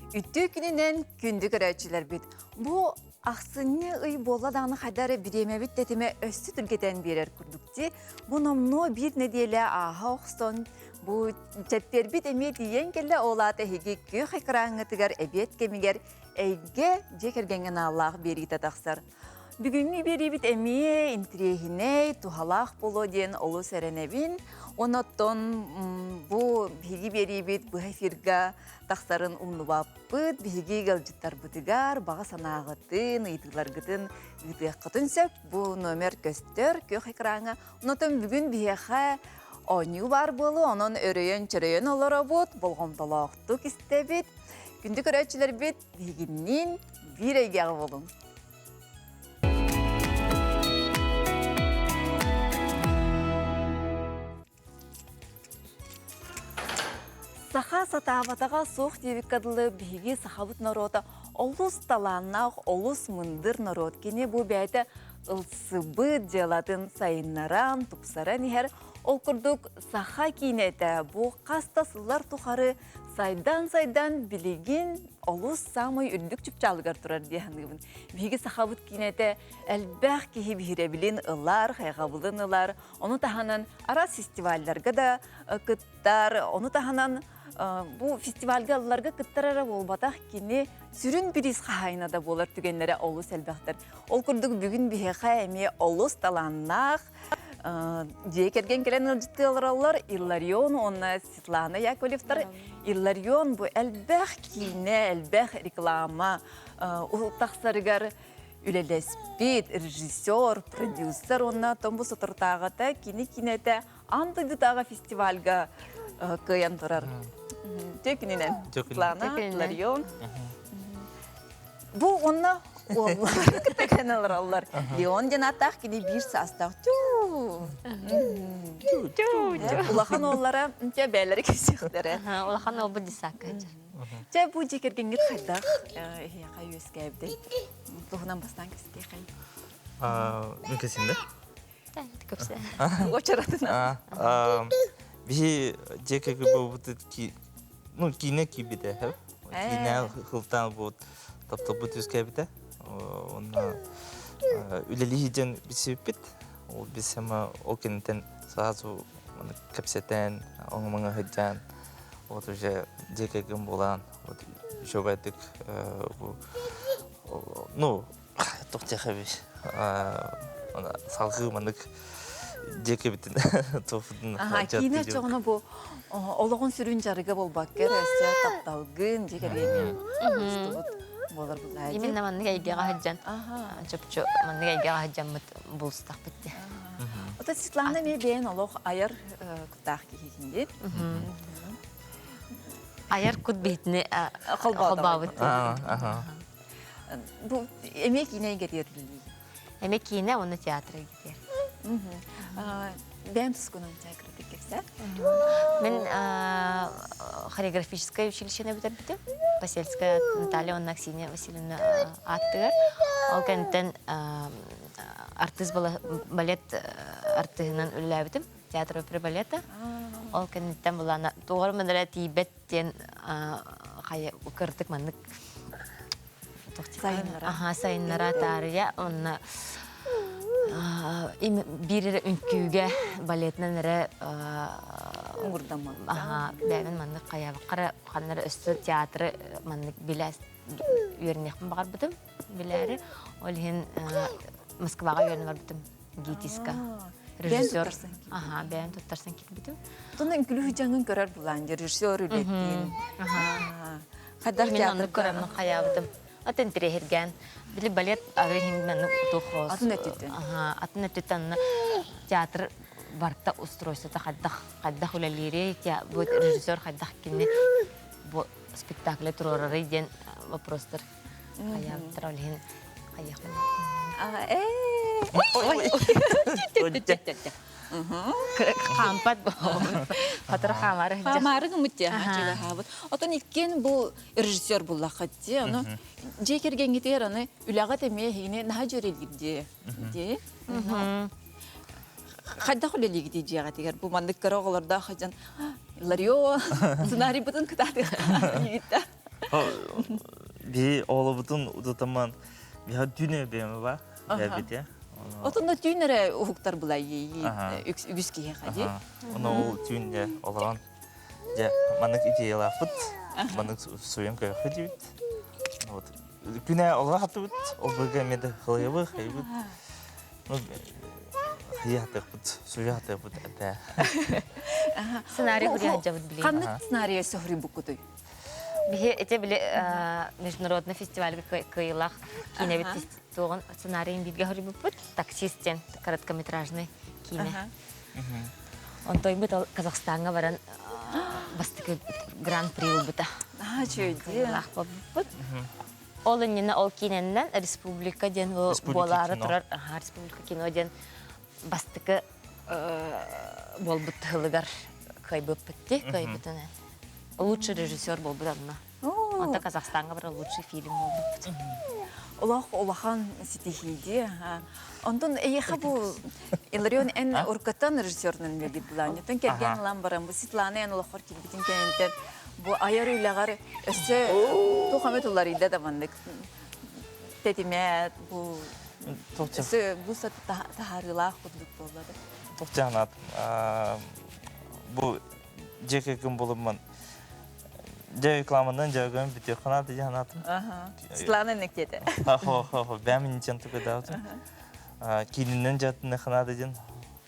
Үтүө күнүнэн күндү көрөөччүлэрбит! Бу ахсынньы ый буолла даҕаны хайда эрэ бириэмэбит тэтимэ өссө түргэтэн биэрэр курдук дии. Бу номнуо биир нэдиэлэ ааһа охсон, бу чэппиэрбит эмиэ тиийэн кэллэ, ол аата эһиги күөх экраҥҥытыгар эбиэт кэмигэр эйгэ дьиэ кэргэҥҥэ аналлаах биэриитэ тахсар. Бүгүҥҥү биэриибит эмиэ интириэһинэй, туһалаах буолуо диэн олус эрэнэбин. Онон бу биһиги биэриибит быһа эфирга тахсарын умнубаппыт. Биһиги ыалдьыттарбытыгар баҕа санааҕытын, ыйытыыларгытын ыытыаххытын сөп. Бу номер көстөр күөх экраҥҥа. Онон бүгүн биһиэхэ оонньуу баар буолуо, онон өрөйөн-чөрөйөн олоробут, болҕомтолоохтук истэбит. Күндү көрөөччүлэрбит, биһигинниин биир эйгэҕэ буолуҥ. Саха сатаабатаҕа суох диэбиккэ дылы биһиги сахабыт норуота олус талааннаах, олус мындыр норуот. Кини бу бэйэтэ ылсыбыт дьыалатын сайыннаран, тупсаран иһэр. Ол курдук саха киинэтэ бу хас да сыллар тухары сайдан-сайдан билигин олус саамай үрдүк чыпчаалыгар турар дии саныыбын. Биһиги сахабыт киинэтэ элбэх киһи биһирэбилин ылар, хайҕабылын ылар. Ону таһынан араас фестивалларга да кыттар. Ону таһынан бу фестивальга ылларга кыттар эрэ буолбатах, кини сүрүн бириис хаһаайына да буолар түгэннэрэ олус элбэхтэр. Ол курдук бүгүн биһиэхэ эмиэ олус талааннаах дьиэ кэргэн кэлэн ыалдьыттыы олороллор Илларион уонна Светлана Яковлевтар. Илларион бу элбэх киинэ, элбэх реклама тахсарыгар үлэлэспит режиссер, продюсер уонна бу соторутааҕыта кини киинэтэ аан дойдутааҕы фестивальга кыайан турар. Төкүнүнэн Светлана, Илларион. Бу уонна уоллар кытта кэлэн олороллор. Леон диэн ааттаах кини биир саастаах. Түү! Улахан уоллара дьэ бээлэри кэсиэхтэрэ. Улахан уолбут десакка сылдьар. Дьэ бу дьиэ кэргэҥҥит хайдах эһиэхэ үөскээбитэй? Туһунан бастаан кэпсэтиэхэй. Мин кэсинде. Көпсэ. Уочаратынан. Биһи дьиэ кэргэн буолбутут ну киинэ киирбитэ киинэ хылтаан буот тапталбыт үөскээбитэ онно үлэлии диэн билсибиппит ол билсэма ол кэнниттэн сразу кэпсэтэн оҥо-маҥа сылдьан вот уже дьиэ кэргэн буолан вот үчүгэйдик ну туох диэхэ салгыы маннык дьиэ кэбитин туохпутун киинэ оччоҕуна бу олоҕун сүрүн дьарыга буолбакка эрэ өссө тапталгын дьиэ кэргэҥҥин устубут буолар булаа Именно маннык эйгэҕэ сылдьан чопчу маннык эйгэҕэ сылдьаммыт булустахпыт дии. Оттон Светлана эмиэ бэйэн олох айар куттаах киһигин дии. Айар кут биһитини холбообут. Бу эмиэ киинэ эйгэтигэр үлэлиигин? Эмиэ киинэ уонна театр эйгэтигэр. Бэйэм тускунан кыратык кэпсээ. Мин хореографическое училищены бүтэрбитим. Посельская Наталья уонна Аксинья Васильевна ааттыгар. Ол кэнниттэн артыыс балет артыыһынан үлэлээбитим. Театр оперы балета. Ол кэнниттэн булаана туоҕар мэнэрэ тиийбэт диэн хайа кырдык маннык сайыннара аха сайыннара таарыйа онно биир эрэ үҥкүүгэ балетынан эрэ угурдаммакка аха бэйэбин маннык хайаабакка ханна эрэ өссө театры маннык билэ үөрэниэхпин баҕарбытым билээри ол иһин Москваҕа үөрэнэ барбытым ГИТИСка режиссер аха бэйэм туттарсан киирбитим Тон үҥкүлүү дьаҥын көрөр булаан режиссер үлэтин хайдах Мин оннук көрөммүн хайаабытым. Атын интириэһиргээн. Били балет ары иһин маннык туох Атын өттүттэн. Аха, атын өттүттэн онно театр барта устройствота хайдах хайдах үлэлиирий, бу режиссер хайдах кини бу спектакле туруорарый диэн вопростар хайаабыттар ол иһин хайыахпын. Хаампат Хатыр хаамары Хаамаары гыммыт дии чугаһаабыт. Отон иккиэн бу режиссер буллаххыт дии. Ону дьиэ кэргэҥҥитигэр аны үлэҕит эмиэ эһигини наһаа дьүөрэлиир дии. Дии. Хайдах үлэлиигитий дьиэҕитигэр? Бу маннык кыра оҕолордоох дьон Ларио сценарийбытын кытаатыахтаах диигиттэ. Би оҕолобутун утутаман биһа түүнэ бэйэм ба бэбите. Отонно түүн эрэ уһуктар булай үгүс киһиэхэ дии. Ону ол түүн дьэ олорон дьэ маннык идеялаахпыт, маннык суйан көрөххө диибит. Вот. Күнэ олоро хаттыбыт, ол быга эмиэ да хылыйабы, хайыбыт. Ну, хайы хатыахпыт, суйа хатыахпыт этэ. Сценарий хуриһаджабыт билигин. Ханнык сценарий сөһрүбуккутуй? Биһи ити били международный фестивальга кыайыылаах киинэбит туоҕун сценарийын бииргэ хоруйбуппут. Таксист диэн короткометражный киинэ. Онтойбут ол Казахстаҥҥа баран бастакы гран-при ылбыта. Аа, Кыайыылаах буолбуппут. Ол иннинэ ол киинэннэн республика диэн буолаары турар республика кино диэн бастакы буолбут тыһылыгар кыайбыппыт дии, кыайбытын. Лучший режиссер буолбут онно. Онто Казахстаҥҥа барар лучший фильм буолбуппут. Олох улахан ситиһии Онтон эйиэхэ бу Иларион эн уркаттан режиссерунан үлэлиир былаанньытын кэргэн ылан баран бу Светлана эн олоххор киирбитин кэнниттэн бу айар үлэҕэр өссө туох эмэ туларыйда да маннык тэтимэ бу өссө бу таһаарыылаах курдук буолла да. Туох дьаһанаат бу дьиэ кэргэн буолумман дьэ рекламанан дьарыгым бүтүөххэ наада дии санаатым. Светлана иннектиэтэ. Хо-хо-хо, бэм инничен тугудаабытым. Киининэн дьаатыныха наада диэн,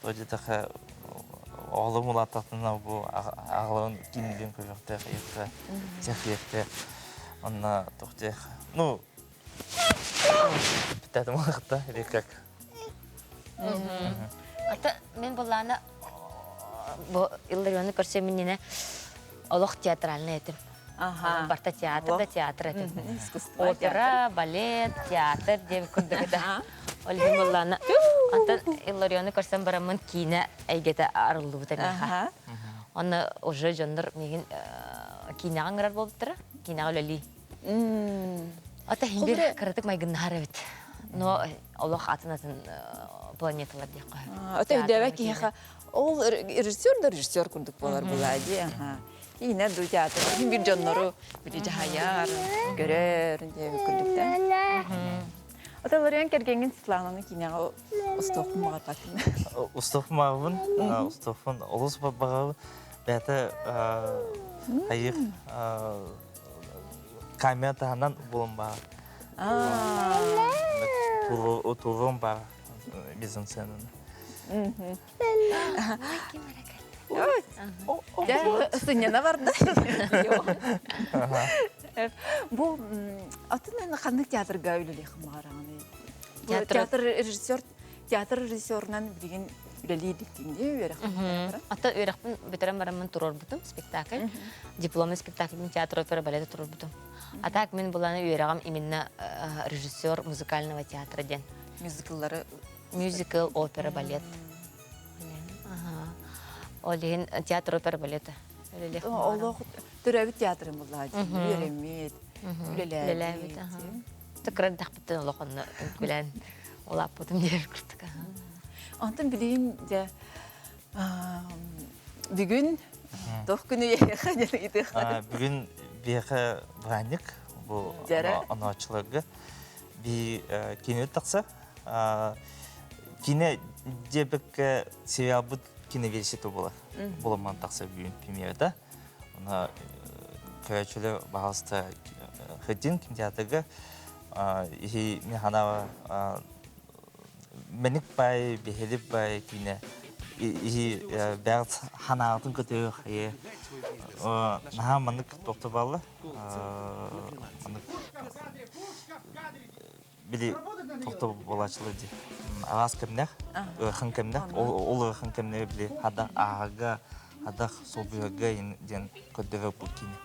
то диэтэхэ оҕолорум улааттахтарына бу аҕаларын киинилиин көрүөхтээх, иэхтээх, сэргиэхтээх. Онно туох диэх, ну, бүттээтим улаатта, или как? Ата мен буллаана бу Илларионы көрсө миннинэ олох театральный этим. Ага. Барта театр да театр этим. Искусство. Опера, балет, театр диэн курдук да. Ол иһин буллаана Антон Илларионы көрсөн бараммын киинэ эйгэтэ арыллыбыта миэхэ. Онно уже дьоннор миигин киинэҕэ ыҥырар буолбуттара. Киинэҕэ үлэлии. Ата иһин бир кыратык майгыннаһар эбит. Но олох атын-атын планеталар диэххэ сөп. Ата өйдөөбөт киһиэхэ ол режиссер да режиссер курдук буолар булаа дии. Киинэ ду театр бир дьоннору били дьаһайар, көрөр диэбит курдук да. Ата Лориан кэргэҥҥин Светлананы киинэҕэ устуохпун баҕарбатын. Устуохпун баҕарабын, устуохпун олус баҕарабын. Бэйэтэ хайыах камера таһынан булан баар. Туруом баар мизансценаны. Сынньана барда. Бу атын ханнык театрга үлэлиэххин баҕараҕыный? Театр режиссер театр режиссерунан билигин үлэлии иликтин дии үөрэхпин Ата үөрэхпин бүтэрэн бараммын туруорбутум спектакль. Дипломный спектакльбин театр опера балета туруорбутум. А так мин буланы үөрэҕим именно режиссер музыкального театра диэн. Мюзикллары Мюзикл, опера, балет. Ол иһин театр опера балета. Олох төрөөбүт театрым буллаа дии. Үөрэммит, үлэлээбит. Кыра эрдэхпиттэн олох онно үҥкүүлээн улааппытым диэр курдук. Онтон билигин дьэ бүгүн туох күнү эһиэхэ диэн ыйытыахтара. Бүгүн биһиэхэ бырааһынньык бу онооччуларга би кине тахса кине диэбэккэ сериалбыт киноверсията буолар. Буламан тахса бүгүн премьерата. Она көрөөччүлэр баҕаста хытын кинотеатрга иһи механаба Мэник баай, биһилик баай киинэ иһи бэҕэт ханаатын көтөөх ийэ наһаа маннык тохто баалла маннык били тохто буолааччылар дии араас кэмнэх ыарахан кэмнэх ол ыарахан кэмнэри били хадах ааһарга хадах солбуйарга диэн көрдөрөр бу киинэ.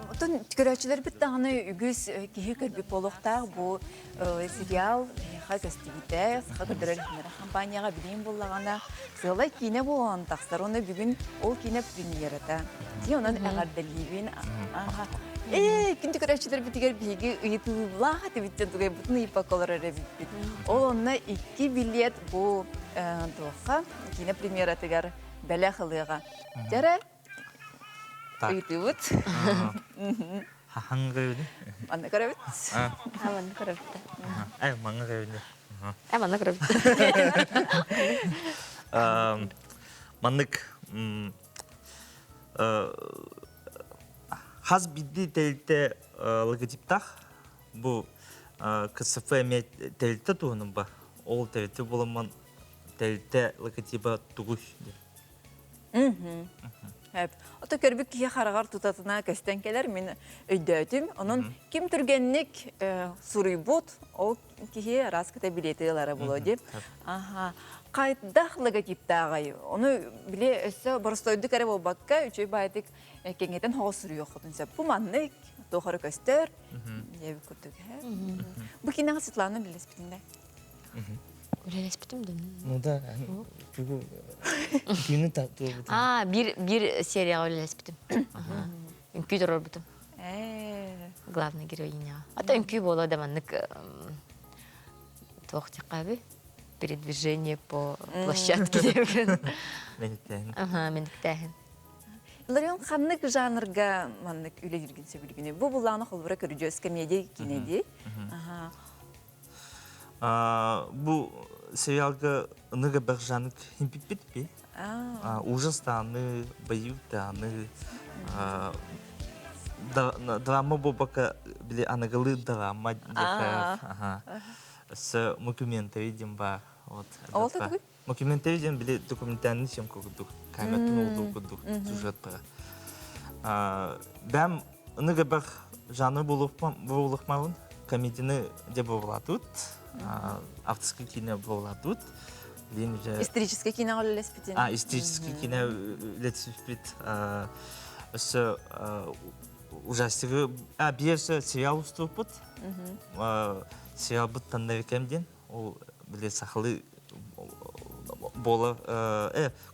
Оттон көрөөччүлэрбит даҕаны үгүс киһи көрбүт буолуохтаах бу сериал миэхэ көстүбүтэ. Саха көрдөрөр хампаанньаҕа билиим буллаҕына сыалай киинэ буолан тахсар. Уонна бүгүн ол киинэ премьерата. Дии онон эҕэрдэлиибин. Ээ, күндү көрөөччүлэрбитигэр биһиги ыйытыылаах этибит диэн тугайбытын ыйыппакка олорор эбиппит. Ол онно икки билиэт бу туохха киинэ премьератыгар бэлэх ылыаҕа. Дьэрэ. Так. Ыйытыыбыт. Хаһан көрөбүн? Манна көрөбүт. А, манна көрөбүт. Ай, манна көрөбүн. А, манна көрөбүт. Маннык хас биирдии тэрилтэ логотиптаах. Бу КСФ эмиэ тэрилтэ туһунан ба. Ол тэрилтэ буоламмын тэрилтэ логотиба тугуй диэн. Ото көрбүт киһи хараҕар тутатына көстөн кэлэр, мин өйдөөтүм. Онон ким түргэнник суруйбут, ол киһи араас кыта билиэти ылара буолуо дип. Аха. Хайдах логотиптааҕай? Ону били өссө боростойдук эрэ буолбакка, үчүгэй баайдык кэҥэтэн хоҕус суруйуоххутун сөп. Бу маннык туох эрэ көстөр. Диэбит курдук. Бу киниэхэ Светлана үлэлэспитин да? Үлэлэспитим да. Ну да, тугу күнү туобутум. А, бир бир серияҕа үлэлэспитим. Үҥкүү турарбытым. Главный героиня. А то үҥкүү буола да маннык туох диэххэ передвижение по площадке диэбин. Мэниктээһин. Ага, мэниктээһин. Ларион ханнык жанрга маннык үлэлииргин сөбүлүүгүнүй? Бу буллааны холбура көрүдьүөс комедия киинэ дии. Аха. Бу сериалга ыныга бэх жанр химпиппит би. Ужас дааны, боевик дааны, драма буолбакка били аныгылыы драма диэхэ. Өссө мокюментари диэн баар. Вот. Ол тугуй? Мокюментари диэн били документальный съемка курдук, камератын уолуу курдук сюжеттара. Бэм ыныга бэх жанр буолуохмабын, комедияны де буолаатут, авторский кино буолаатут. Билин уже Исторический кино үлэлэспитин. А, исторический кино үлэлэспит. Өссө ужастигы, а, биир сериал уступпут. Сериалбыт Таннарикем диэн. Ол били сахалыы буола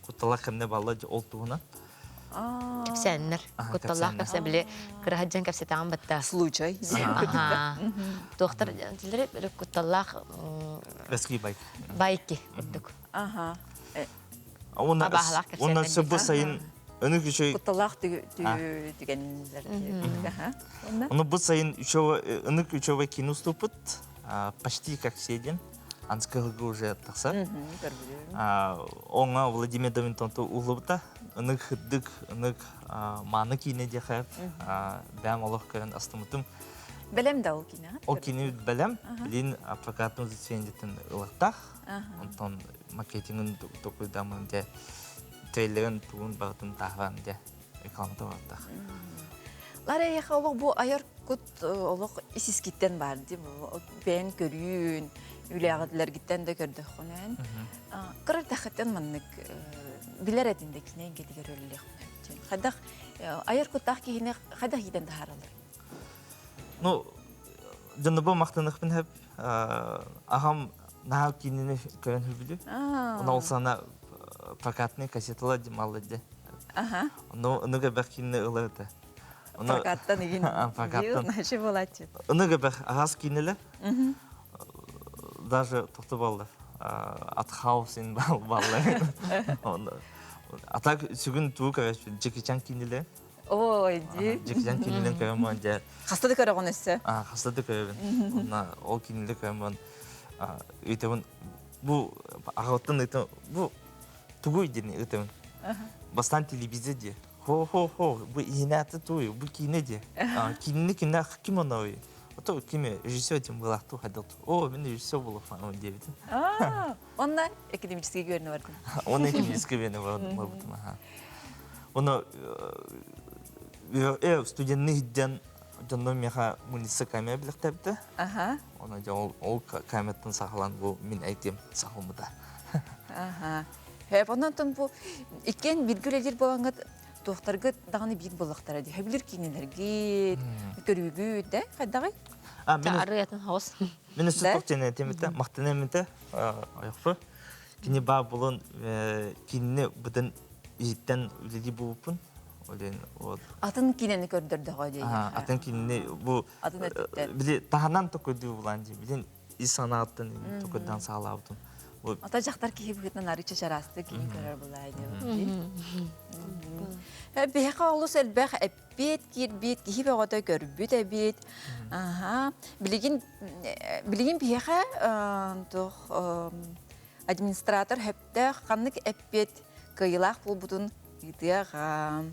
кутталаах кэмнэ балла ол туһунан. Кэпсээннэр. Кутталлаах кэпсэ били кыраһа дьон кэпсэтэҕин батта. Случай. Туохтар дилери кутталлаах Рески байк. Байки курдук. Аха. Абааһылаах Онна бу сайын ынык үчүй Кутталлаах түгэннэр. Оны бу сайын ынык үчөвэ кино уступпут. Почти как все диэн. Анскыһыгы уже тахсар. Оңа Владимир Давинтонту улубута. Ынык хыддык, ынык мааны киинэ диэхэ. Бэм олох көрөн астымытым. Бэлэм да ол кине? Ол кине бэлэм. Билин прокатный лицензиятын ылыктах. Онтон маркетингин токуйдамын де трейлерин тугун барытын таһаран де рекламата барыттах. Лара эйиэхэ олох бу айар кут олох ис-искиттэн баар дии бэйэн көрүүн, үлэҕитлэргиттэн да көрдөххүнэн. Кыра эрдэххиттэн маннык билэр этин да кинэ эйгэтигэр үлэлиэхпин. Хайдах айар куттаах киһини хайдах иитэн таһаараллар? Ну, дьоннорбор махтаныахпын сөп. Аҕам наһаа киинини көрөн сөбүлүүр. Онно ол сана прокатный кассеталар дималлар дии. Ону ону элбэх киинини ылар этэ. Прокаттан игин. Прокаттан. Значит, буолааччы. Ону элбэх араас киинэлэр. Даже тохто баллар. Атхаус ин баллар. А так сүгүн тугу көрөспүн Джеки Чан киинелер. Ой, дии. Джеки Чан кинилэн көрөмөн дьэ. Хаста да көрөҕүн өссө? Хаста да көрөбүн. Онна ол кинилэ көрөмөн ыйтабын бу аҕабыттан ыйтам бу тугуй диэн ыйтабын. Бастаан телевизор дии. Хо-хо-хо, бу иһинээтэ туй, бу киинэ дии. Киинини кимнээх ким оной? Ото кими режиссер диэн былаахтуу хайдах О, мин режиссер буолуохпун диэбитим. Онна академический көрүнэ бардым. Онно академический көрүнэ барбытым. Ону студенны иһдэн дьоннор миэхэ муница камера билэхтээбитэ. Аха. Ону дьэ ол ол камераттан саҕалаан бу мин айтым саҕалмыта. Аха. Хэп онон бу иккиэн бииргэ үлэлиир буолаҥҥыт туохтаргыт даҕаны биир буоллахтара дии. Сөбүлүүр киинэлэргит, көрүүгүт да хайдаҕый? Арыйатын хаос. Мин өссө туох диэн этим этэ, махтаныам этэ, ойохпу. Кини баар буолан кинини быдан иһиттэн үлэлии буолбуппун. Олен вот. Атын кинини көрдөрдөҕө дии. Атын кинини бу атын өттүттэн. Били таһынан токойдуу булан дии. Билин ис санааттан токойдан саалаабытым. Ата дьахтар киһи быһыытынан арыыча чараастык киһи көрөр булаа диэбит. Биһиэхэ олус элбэх эппиэт киирбит, киһи бөҕөтө көрбүт эбит. Аха. Билигин билигин биһиэхэ туох администратор хөптөөх ханнык эппиэт кыайыылаах буолбутун ыытыаҕа.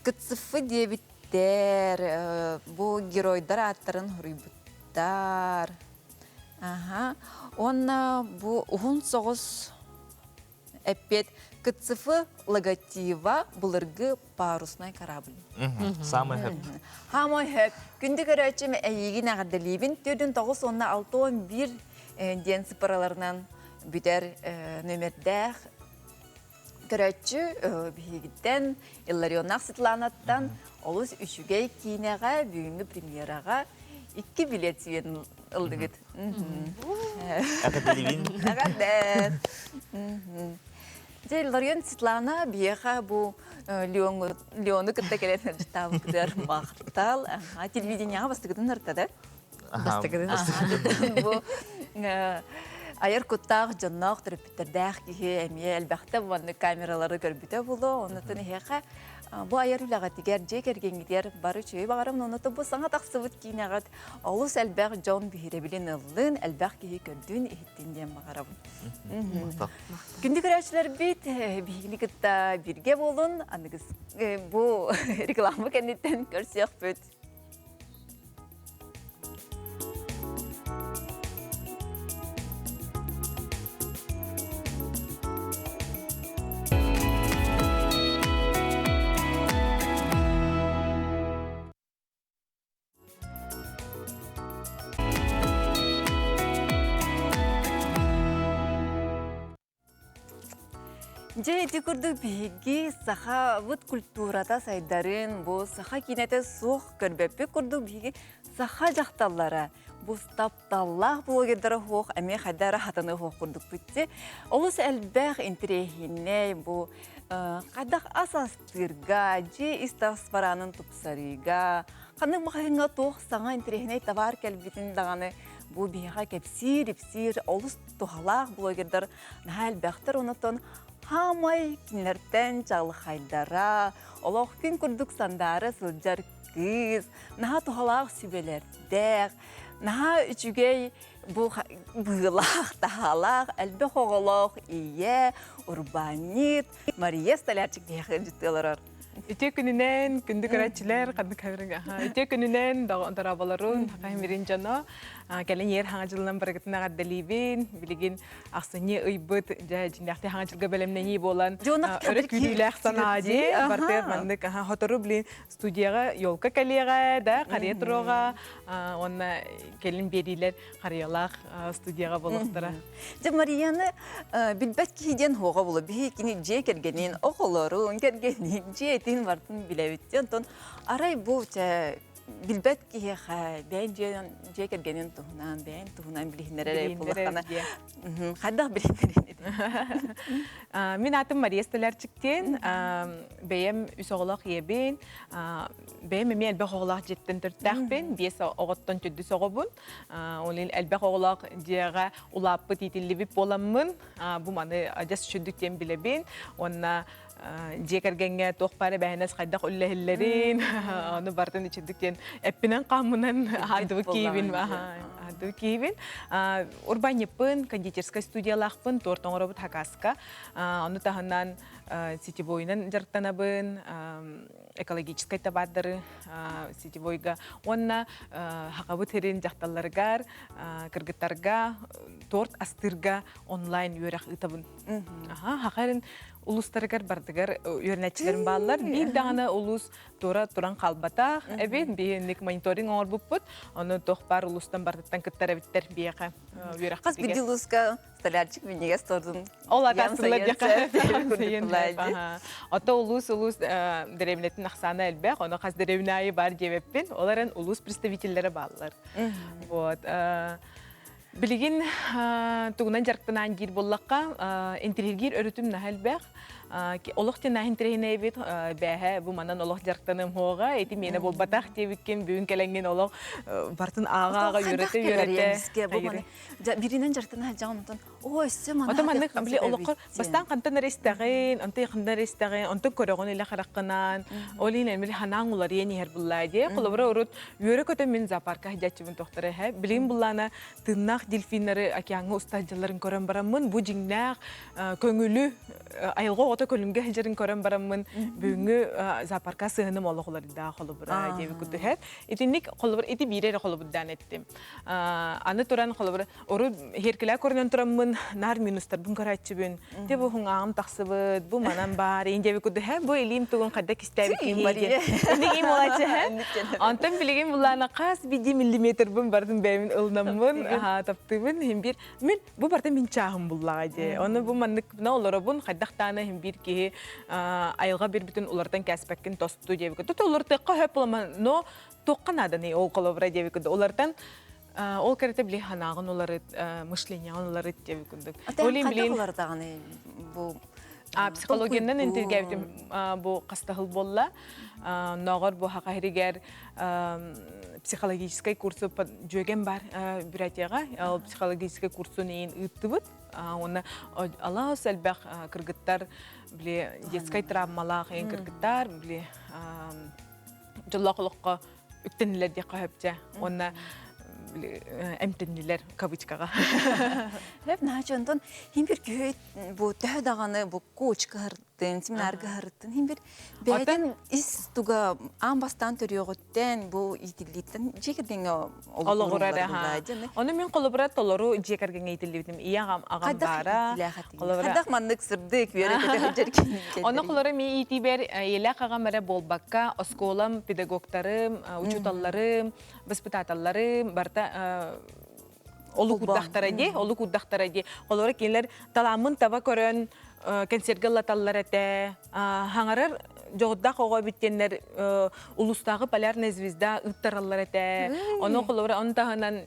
Кыцыфы диэбиттэр, бу геройдар ааттарын хоруйбуттар. Аха. Уонна бу уһун соҕус эппиэт КЦФ логотиба былыргы парусный корабль. Самый хөп. Хамой хөп. Күндү көрөөччүм эйиигин эҕэрдэлиибин. Төрдүн 961 диэн сыппараларынан бүтэр нөмердээх көрөөччү биһигиттэн Илларионнаах Светланаттан олус үчүгэй киинэҕэ бүгүҥҥү премьераҕа икки билет сүүйэн ыллыгыт. Эҕэрдэлиибин. Эҕэрдэ. Дьэ, Илларион Светлана биһиэхэ бу Леону кытта кэлэн сылдьытаабытыгар махтал. Телевидениеҕа бастакытын ыртада. Бастакытын. Бу айар куттаах дьонноох төрөппүттэрдээх киһи эмиэ элбэхтэ маннык камералары көрбүтэ буолуо. Оннуттан эһиэхэ бу айар үлэҕитигэр, дьиэ кэргэҥҥитигэр бары үчүгэй баҕарабын. Оннуттан бу саҥа тахсыбыт киинэҕит олус элбэх дьон биһирэбилин ыллын, элбэх киһи көрдүн, иһиттин диэн баҕарабын. Күндү көрөөччүлэрбит, биһигини кытта бииргэ буолун. Аныгыс бу реклама кэнниттэн көрсүөхпүт. Дьэ, ити курдук биһиги сахабыт культурата сайдарын, бу саха киинэтэ суох көрбөппүт курдук биһиги саха дьахталлара бу тапталлаах блогердара суох эмиэ хайда эрэ хатаныа суох курдукпут дии. Олус элбэх интэриэһинэй бу хайдах ас астыырга, дьиэ ис-тас бараанын тупсарыыга, ханнык маҕаһыыҥҥа туох саҥа интэриэһинэй табаар кэлбитин даҕаны бу биһиэхэ кэпсиир-ипсиир олус туһалаах блогердар наһаа элбэхтэр, онотон хаамай кинилэртэн чаҕылхайдара, олох күн курдук сандаара сылдьар кыыс, наһаа туһалаах сүбэлэрдээх, наһаа үчүгэй бу быылаах, таһаалаах, элбэх оҕолоох ийэ, урбаанньыт Мария Столярчик диэхэ ыалдьыттыы олорор. Үтүө күнүнэн, күндү көрөөччүлэр, ханнык Үтүө күнүнэн, дорооболорун, хахай дьоно, кэлин ер хаҥа дьылынан барыгытын эҕэрдэлиибин. Билигин ахсынньы ыйбыт, дьэ, дьиҥнээхтии хаҥа дьылга бэлэмнэнии буолан, өрө күүрүүлээх санаа дии, бартыгар маннык хотору блин студияҕа елка кэлиэҕэ, да, харыйа туруоҕа, уонна кэлин биэриилэр харыйалаах студияҕа буолуохтара. Дьэ Марияны билбэт киһи диэн хуоҕа буолуо. Биһи кини дьиэ кэргэнин, оҕолорун, кэргэнин, дьиэтин барытын билэбит. Онтон арай бу билбэт киһиэхэ бэйэн дьиэ кэргэнин туһунан, бэйэн туһунан билиһиннэрэр буоллаххына хайдах билиһиннэрин Мин аатым Мария Столярчиктиэн, бэйэм үс оҕолоох ийэбин, бэйэм эмиэ элбэх оҕолоох дьиэттэн төрүттээхпин, биэс оҕоттон төрдүс оҕобун. Ол иһин элбэх оҕолоох дьиэҕэ улааппыт, иитиллибит буоламмын, бу маны адьас үчүгдүк диэн билэбин. Уонна дьиэ кэргэҥҥэ туох баар эбээһинэс хайдах үллэһиллэрин, ону барытын үчүгдүк диэн эппинэн-хааммынан аһаардыбыт киһибин, аһаардыбыт киһибин. Урбаанньыппын, кондитерскай студиялаахпын, торт оҥоробут Хакаска. Ону таһынан сетевойунан дьарыктанабын, экологическай табаардары сетевойга уонна хахабыт сирин дьахталларыгар, кыргыттарга торт астыырга онлайн үөрэх ыытабын. Хаха эрин улуустарыгар бардыгар үөрэнээччилэрим бааллар. Биир даҕаны улуус тура туран хаалбатах эбит. Биһинник мониторинг оҥорбуппут. Ону туох баар улуустан бардыттан кыттар эбиттэр биэхэ үөрэхпитигэр. Хас биирдии улууска столярчик минньигэс тордун Ол атаастылар диэхэ. Ото улуус улуус дэриэбинэтин ахсаана элбэх, ону хас дэриэбинэ аайы баар диэбэппин. Ол эрэн улуус представителлэрэ бааллар. Вот. Билигин тугунан дьарыктанаан диир буоллахха, интириһиргиир өрүтүм наһаа элбэх. Олох тинааһын тирэһинэйбит бээһэ бу манан олох дьарыктаным хуоҕа ити миэнэ буолбатах диэбиккин бүгүн кэлэҥҥин олох бартын ааҕа-ааҕа үөрэтэ-үөрэтэ Биринэн дьарыктана сылдьаҕын онтон оо өссө манна Ото маннык били олоххор бастаан хантан эрэ истэҕин, онтон хантан эрэ истэҕин, онтон көрөҕүн илэ хараххынан, ол иһин эмил ханаан уларыйан иһэр буллаа дии. Холобура урут үөрэ-көтө мин зоопарка сылдьааччыбын тохтор эһэ. Билигин буллаана тыыннаах дельфиннары океаҥҥа уста сылдьалларын көрөн бараммын, бу дьиҥнээх көҥүлү айылҕа оҕото көлүҥгэ сылдьарын көрөн бараммын, бүгүҥҥү зоопарка сыһыаным олох уларыйда холобура диэбит курдук эһэ. Итинник холобур ити биири эрэ холобурдаан эттим. Аны туран холобура Урут иһиркилээ көрүнэн тураммын наар минустарбын көрөөччүбүн. Те бу хуҥааҕым тахсыбыт, бу манан баар, иин диэби курдук һэ, бу илиим тугун хайда кистээбит киһи диэн. Инник молодцы һэ. Онтон билигин булаана хас биди миллиметрбын бардым бэйэбин ылынаммын, таптыыбын иһин биир мин бу барта мин чааһым буллаҕа дии. Оны бу маннык на олоробун хайдах таана иһин биир киһи айылҕа бирбитин улартан кээспэккин тосту диэби. Тут олортыахха хөп буламан, но туохха нааданы ол холобура диэби курдук. Улартан Ол кэрэтэ били ханаҕын уларыт, мышленияҕын уларыт диэбит курдук. Ол иһин билигин уларытаҕыный бу психологиянан интиргээбитим бу хастаһыл буолла. Ноҕор бу хаха иһигэр психологическай курсу дьүөгэм бар Бурятияҕа. Ол психологическай курсун иин ыыттыбыт. Уонна алаас элбэх кыргыттар били детскай травмалаах иин кыргыттар били дьоллоох олоххо үктэннилэр диэххэ сөп Уонна эмтэннилэр кавычкаҕа. Хэп наачы онтон хин бир күһөй бу төһө даҕаны бу коуч кыһыртын, семинар кыһыртын хин бир бэйэтин ис туга аан бастаан төрүөҕүттэн бу иитиллииттэн дьиэ кэргэҥҥэ олоҕурар Ону мин холобура толору дьиэ кэргэҥҥэ иитиллибитим. Ийэ аҕам аҕам баара. Хайдах маннык сырдык үөрэ-көтө сылдьар Ону холоро ми иитиибэр ийэлээх аҕам эрэ буолбакка, оскуолам, педагогтарым, учууталларым, воспитателларым барыта олук уурдахтара дии, олук уурдахтара дии. Холоро кинилэр талааммын таба көрөн кэнсиэргэ ыллаталлар этэ. Хаҥарар дьоҕурдаах оҕо эбит диэннэр улуустааҕы полярная звезда ыыттараллар этэ. Ону холобура ону таһынан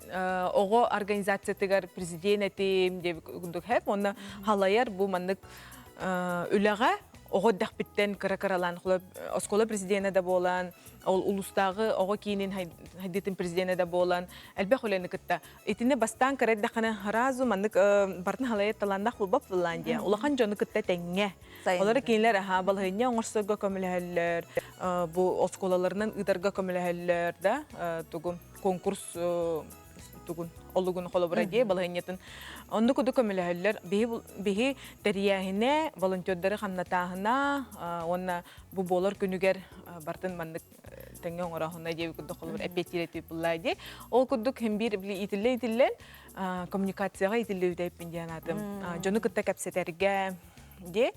оҕо организациятыгар президент этим диэбит курдук хэп. Онно халайар бу маннык үлэҕэ оҕо эрдэхпиттэн кыра-кыралаан оскуола президенэ да буолан, ол улуустааҕы оҕо киинин хайдыытын президенэ да буолан элбэх үлэни кытта итини бастаан кыра эрдэххинэ сразу маннык бартын халайар талааннаах буолбат буоллаан диye улахан дьону кытта тэҥҥэ олор кинилэр аха балаһыанньа оҥорсорго көмөлөһөллөр бу оскуолаларынан ыытарга көмөлөһөллөр да тугу конкурс тугун олугун холобура дии балаһыанньатын оннук курдук көмөлөһөллөр биһи биһи тэрийээһинэ волонтердары хамнатааһына уонна бу буолар күнүгэр бартын маннык тэҥҥэ оҥороохуна диэби курдук холобур эппиэттиир этип буллаа дии ол курдук хим биир били иитиллэ иитиллэн коммуникацияҕа иитиллибит диэн аатым дьону кытта кэпсэтэргэ дии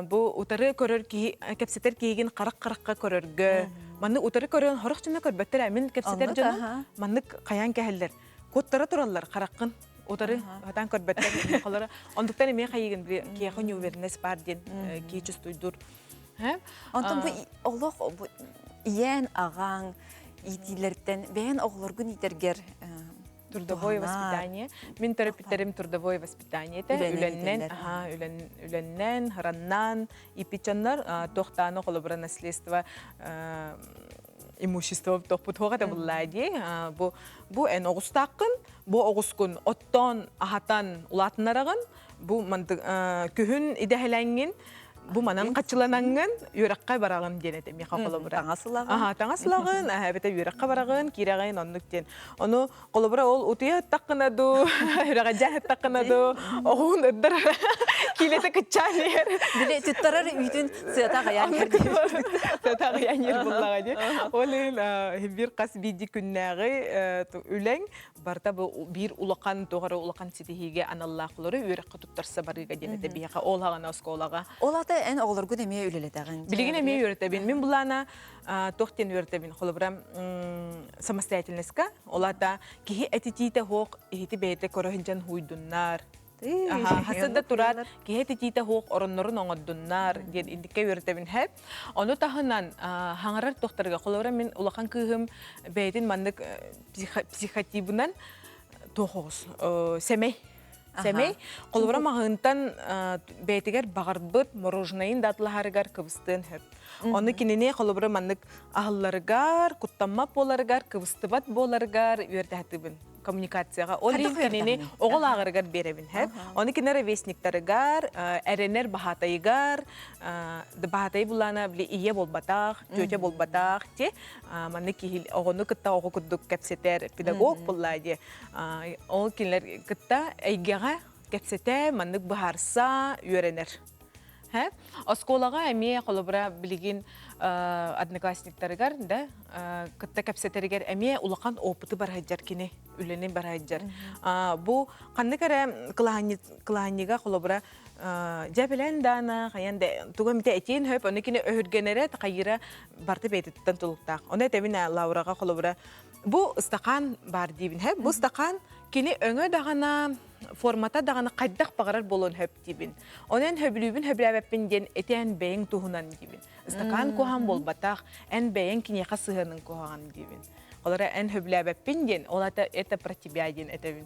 бу утары көрөр киһи кэпсэтэр киһигин харах харахха көрөргө маннык утары көрөн хорох дьоно көрбөттөр мин кэпсэтэр дьонум маннык хайаан кэһэллэр куттара тураллар хараххын утары хатаан көрбөттөр холоро ондуктан эмиэ хайыгын били киэхэ неуверенность бар диэн киһи чувствуйдур Онтон бу олох бу ийээн аҕаҥ иитиилэртэн бэйэн оҕолоргун иитэргэр Трудовое воспитание. Мин төрөппүттэрим трудовое воспитание этэ. Үлэннэн, аха, үлэннэн, хараннан, иппичаннар туохтааны холобура наследство имущество тохпут хуоҕа да буллаа дии. Бу бу эн оҕустааххын, бу оҕускун оттоон, аһатан улаатыннараҕын, бу күһүн идэһэлэҥҥин бу манан хаччыланаҥҥын үөрэххэ бараҕын диэн этэ миэхэ холобура. Таҥас ылаҕын. Аха, таҥас ылаҕын, эбэтэ үөрэххэ бараҕын, киирэҕин оннук диэн. Ону холобура ол утуйа ыттаххына дуу, үрэҕэдьэ ыттаххына дуу, оҕуһун ырдар киилэтэ кыччаан иһэр. Били туттарар үүтүн сыата аҕыйаан иһэр. Сыата аҕыйаан иһэр буллаҕа дии. Ол иһин биир хас биирдии күннээҕи үлэҥ барыта бу биир улахан туох эрэ улахан ситиһиигэ аналлаах олору үөрэххэ туттарса барыыга диэн этэ биһиэхэ ол хаҕана оскуолаҕа. Ол ата эн оҕолоргун эмиэ үлэлэтэҕин. Билигин эмиэ үөрэтэбин. Мин булаана туох диэн үөрэтэбин? Холобура самостоятельностька. Ол ата киһи этитиитэ хуох иһити бэйэтэ көрө сылдьан хуйдуннар. Хасыда турар киһи этитиитэ хуох ороннорун оҥордуннар диэн индикке үөрэтэбин хэп. Ону таһынан хаҥарар туохтарга холобура мин улахан кыыһым бэйэтин маннык психотибынан туох оҕус сэмэй. Сэмэй. Холобура маҕаһыынтан бэйэтигэр баҕарбыт мороженайын да атылаһарыгар кыбыстыан сөп. Ону кинини холобура маннык аһылларыгар, куттаммат буоларыгар, кыбыстыбат буоларыгар үөрдэһэтибин коммуникацияҕа. Ол иһин кинини оҕо лааҕырыгар биэрэбин. Ону кинилэр ровесниктарыгар, эрэнэр баһаатайыгар, баһаатай булаана били ийэ буолбатах, тетя буолбатах, те маннык киһи оҕону кытта оҕо курдук кэпсэтэр педагог буолла дии. Ол кинилэр кытта эйгэҕэ кэпсэтэ, маннык быһаарса үөрэнэр. Оскуолаҕа эмиэ холобура билигин одноклассниктарыгар да кытта кэпсэтэригэр эмиэ улахан опыты барыһыдьар кини үлэни барыһыдьар. Бу ханнык эрэ кылаанньыга холобура дьэ билэн даана хайан да тугу эмитэ этиэн хөп ону кини өһүргэнэрэ хайыра барыта бэйэтиттэн тулуктаах. Ону этэбин Лаураҕа холобура Бу ыстакаан баар диибин һэ. Бу ыстакаан кини өҥө даҕана, формата даҕаны хайдах баҕарар буолуон сөп диибин. Онон хөбүлүүбүн хөбүлээбэппин диэн ити эн бэйэҥ туһунан диибин. Ыстакаан куһаҕан буолбатах, эн бэйэҥ киниэхэ сыһыаныҥ куһаҕан диибин. Олора эн хөбүлээбэппин диэн, ол ата это про тебя диэн этэбин.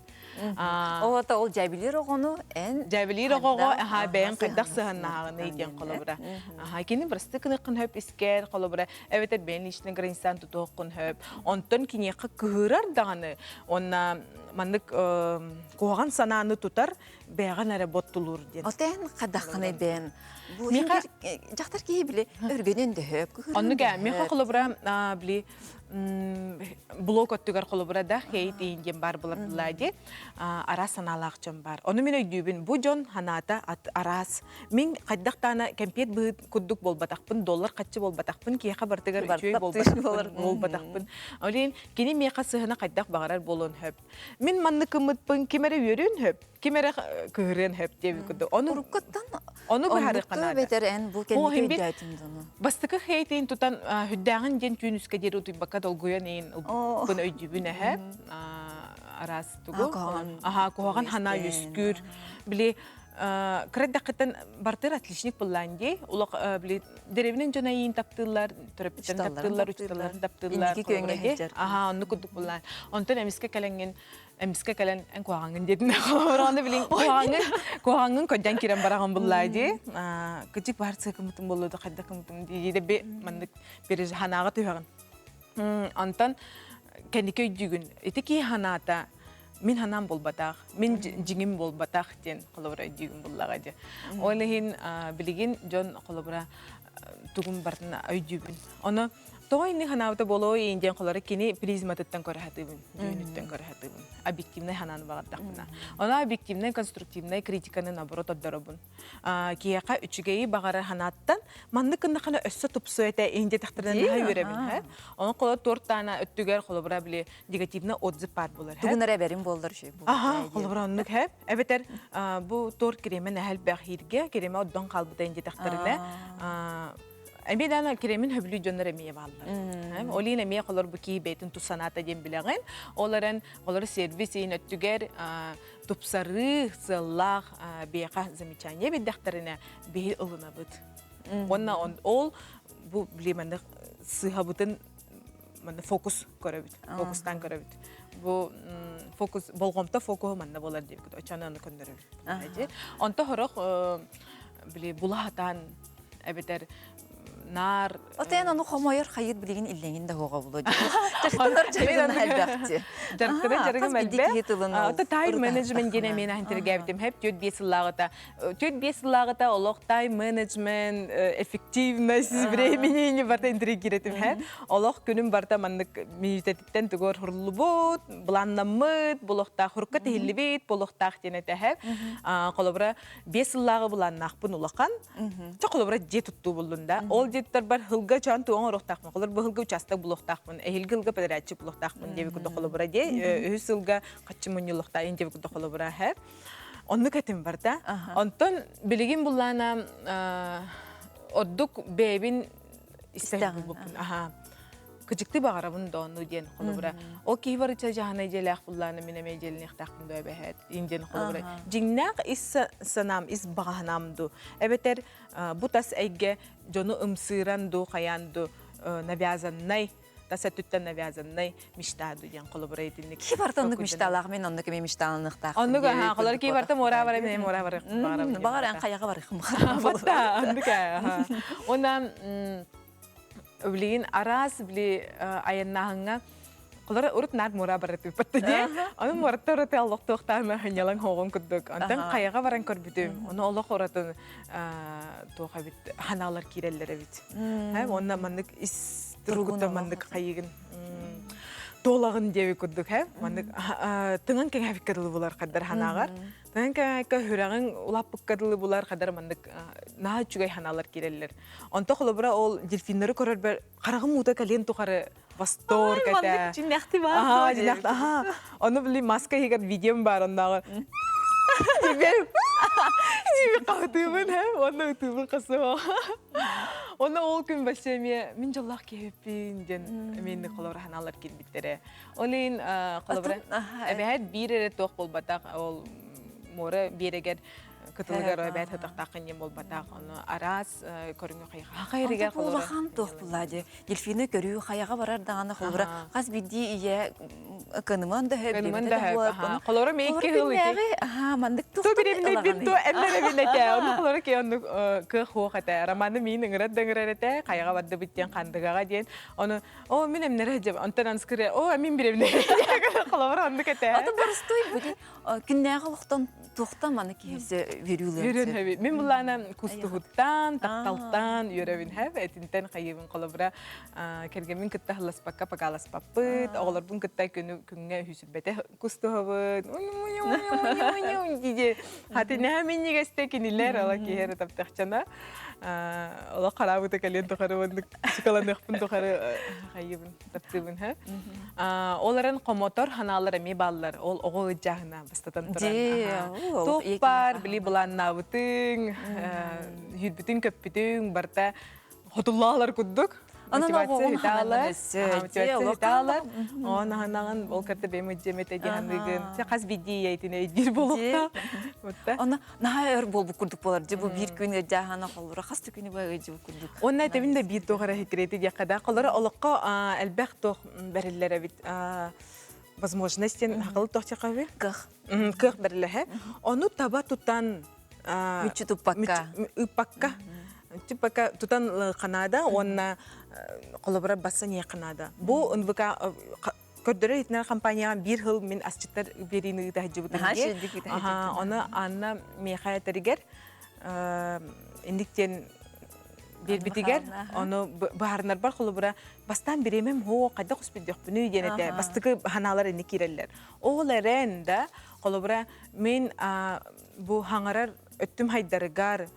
Ол ата ол дьээбилиир оҕону эн Дьээбилиир оҕоҕо аха бэйэҥ хайдах сыһаннаһаҕыный диэн холобура. Аха кини бырастыы гыныаххын сөп искэр холобура эбэтэр бэйэн личный границан тутуоххун сөп. Онтон киниэхэ кыһырар даҕаны уонна маннык куһаҕан санааны тутар бэйэҕин эрэ боттулуур диэн. Отен хадаххыный бэйэн бу дьахтар киһи били өргөнүн дөһөп кыһырын Оннук ээ миэхэ холобура били блок өттүгэр холобура да хейт иин диэн баар буолар дии араас санаалаах дьон баар. Ону мин өйдүүбүн. Бу дьон санаата араас. Мин хайдах даана кэмпиэт быһыт курдук буолбатахпын, доллар хаччы буолбатахпын, киһиэхэ барытыгар үчүгэй буолбатахпын, буолбатахпын. Ол иһин кини миэхэ сыһына хайдах баҕарар буолуон сөп. Мин маннык гыммытпын ким эрэ үөрүөн сөп, ким эрэ кыһырыан сөп диэбит курдук. Ону Уруккуттан ону быһаарыахха наада. бэтэр эн бу кэнники өйдөөтүм дону. Бастакы хейтин тутан хүддээҕин диэн түүн үскэ диэри утуйбакка долгуйан иин ылбыппын өйдүүбүн эһэ. Араас тугу? Аха, куһаҕан ханаа үөскүүр. Били кыра эрдэххиттэн бартыр отличник буллаан дии. Улах били деревнин дьоно иин таптыыллар, төрөппүттэрин таптыыллар, учууталларын таптыыллар. Инники күөҥҥэ сылдьар. Аха, оннук курдук буллаан. Онтон эмискэ кэлэҥҥин эмискэ кэлэн эн куһаҕаҥҥын диэтин холобура билин куһаҕаҥҥын куһаҕаҥҥын көрдөөн киирэн бараҕын буллаа дии. Кыдьык баар сыакымытын боллу да хайдах кымытым дии де би маннык пережиханааҕа түһэҕин. Онтон кэнники өйдүүгүн ити киһи ханаата мин ханаам буолбатах, мин дьиҥим буолбатах диэн холобура өйдүүгүн буллаҕа дии. Ол иһин билигин дьон холобура тугун барытын өйдүүбүн. Ону тоҕо инник ханаабыта буолуой диэн холоро кини призматыттан көрө сатыыбын, дьүһүнүттэн көрө сатыыбын. Объективнай ханааны баҕардахпына. Ону объективнай, конструктивнай критиканы наоборот ордоробун. Киһиэхэ үчүгэйи баҕарар ханааттан маннык гыннахына өссө тупсуо этэ иһин диэтэхтэринэ наһаа үөрэбин. Ону холобура туортаана өттүгэр холобура били негативный отзыв баар буолар. Тугун эрэ эбэрин буоллар үчүгэй буолар. Аха, холобура оннук һэ. Эбэтэр бу торт кремэ наһаа элбэх ииргэ, кремэ отдон хаалбыта иһин диэтэхтэринэ Эмиэ даана кремин хөбүлүү дьоннор эмиэ бааллар. Ол иһин эмиэ холор бу киһи бэйэтин тус санаата диэн билэҕин. Ол эрэн олор сервис иһин өттүгэр тупсарыы сыаллаах биэхэ замечание биэрдэхтэринэ биһи ылынабыт. Уонна ол бу били маннык сыыһабытын манна фокус көрөбүт, фокустаан көрөбүт. Бу фокус болҕомто фокуһу манна буолар диэбит. Оччону аны көннөрөбүт. Онто хорох били булаһатаан эбэтэр наар Отен ону хомойор хайыт билигин иллэҥин да хуоҕа було дьарыктанар дьарыгын элбэхти. Дьарыктанар дьарыгым элбэх. Ото тайм менеджмент диэн эмиэ интэргээбитим. Хэп 4-5 сыллааҕыта. 4-5 сыллааҕыта олох тайм менеджмент, эффективность времени барта интэригиретим хэп. Олох күнүм барта маннык мүнүүтэтиттэн тугор хуруллубут, былааннаммыт, болохтаах хурукка тиһиллибит, болохтаах диэн этэ хэп. Холобура 5 сыллааҕы былааннаахпын улахан. Чэ холобура дьиэ туттуу буллун да. Ол дьиэ туттарбар хылга чоон туоҥ оруохтаахпын. Холобура бу хылга учаастак булуохтаахпын. Эһилги ылга подрядчик булуохтаахпын диэби курдук холобура дии. Үһүс сылга хаччы мунньуллуохтаах диэби курдук холобура һэ. Оннук этим бар да. Онтон билигин буллаана ордук бэйэбин истэн булбуппун. Аха. Кыдьыкты баҕарабын да онну диэн холобура. Ол киһи барыча дьаһана идиэлээх буллаана мин эмиэ дьиэлиниэхтээхпин доо эбэһээт ин диэн холобура. Дьиҥнээх ис санаам, ис баҕаһанаам ду. Эбэтэр бу тас эйгэ дьону ымсыыран ду, хайаан ду навязаннай. Тас өттүттэн навязанный мечта диэн холобура итинник. Ки барта оннук мечталаах мен оннук эми мечталаныхтаах. Оннук аха, холор ки барта мора бара мен мора бар. Багар эн хаяга барыхым. Батта, оннук аха. Онна билигин араас били айаннааһыҥҥа Холора урут наар муора барар тыыппатта дии. Ону муората урут олохтуохтаах хынньалаҥ хоҕун курдук. Онтон хайаҕа баран көрбүтүм. Ону олох уратын туох эбит ханаалар киирэллэр эбит. Уонна маннык ис тургута маннык хайыгын туолаҕын диэби курдук һэ маннык тыҥан кэҥээбиккэ дылы булар хаддар ханааҕар тыҥан кэҥээбиккэ сүрэҕиҥ улааппыкка дылы булар хаддар маннык наһаа үчүгэй ханаалар киирэллэр. Онто холобура ол дельфиннары көрөрбөр хараҕым уута кэлиэн тухары восторг этэ. Дьиннэхти бар. Аха, Ону били маска иһигэр видеом бар оннааҕы. Теперь Тиби хаһытыыбын һэ, уонна ытыыбын хасыһа. Онно ол күн вообще эмиэ мин дьоллоох киһиппин диэн эмиэ холобура ханаалар киирбиттэрэ. Ол иһин холобура эбэһээт биир эрэ туох буолбатах ол муора биэрэгэр кытылыгар эбээт хатахтааххын диэн буолбатах. Ону араас көрүҥү хайҕаа Улахан туох буолла дии. Дельфины көрүү хайаҕа барар даҕаны холобура хас биирдии ийэ кыныман да Кыныман да Холобура мейки хыл ити. Аха мандык ту биремнейбин ту эмнеребин этэ. Ону холобура ки оннук кыах хуох этэ. Романы миин ыҥырар да ыҥырар этэ. Хайаҕа бардыбыт диэн хандыгаҕа диэн. Ону о мин эмнере дьэ онтон анскыре о мин биремней. Холобура оннук этэ. Аты боростуй бу күннээҕи олохтон туохтан маны киһи үөрүүлээн Үөрэн хэби. Мин булаана кустуһуттан, тапталтан үөрэбин хэп, этинтэн хайыбын холобура кэргэммин кытта хылласпакка пакааласпаппыт, оҕолорбун кытта күнү күҥҥэ үһүсүрбэтэ кустуһабыт. Диде. Хатинэһэ минньигэстэ кинилэр ала киһи эрэ таптахчана. Олох хараабыта кэлиэн тухары оннук чыкаланыахпын тухары хайыбын таптыыбын һэ. Ол эрэн хомотор ханаалар эмиэ бааллар. Ол оҕо ыдьааһына бастатан туран. Туох баар, били былааннаабытыҥ, үүрбүтүҥ-көппүтүҥ барыта хотуллаалар курдук. Мотивация хитаалар, мотивация хитаалар. Оон аһанаҕын ол кэртэ бэйэм ыдьыам этэ дии саныыгын. Хас биирдии ийэтин өйдүүр буолуохта. Онно наһаа өр буолбут курдук буолар. Дьэ бу биир күн ыдьааһана холлура хас да күнү быһа ыдьыбыт курдук. Уонна этэбин да биир туох эрэ секрети диэххэ да, холоро олоххо элбэх туох бэриллэр эбит. Возможность диэн хакылы туох диэххэ Кых. Кых бэриллэһэ. Ону таба тутан Мүччү туппакка. Ыппакка. Туппакка тутан ханаада уонна холобура басса не ханаада. Бу НВК көрдөрөр итинэр компанияҕа биир сыл мин асчыттар биэриини ыыта сылдьыбытым дии. Ону Анна миэхэ этэригэр инник диэн биэрбитигэр ону быһаарынарбар холобура бастаан бириэмэм һоо хайдах успүйдөхпүнүй диэн этэ бастакы ханаалар инник киирэллэр. Ол эрэн да холобура мин бу хаҥарар өттүм хайдарыгар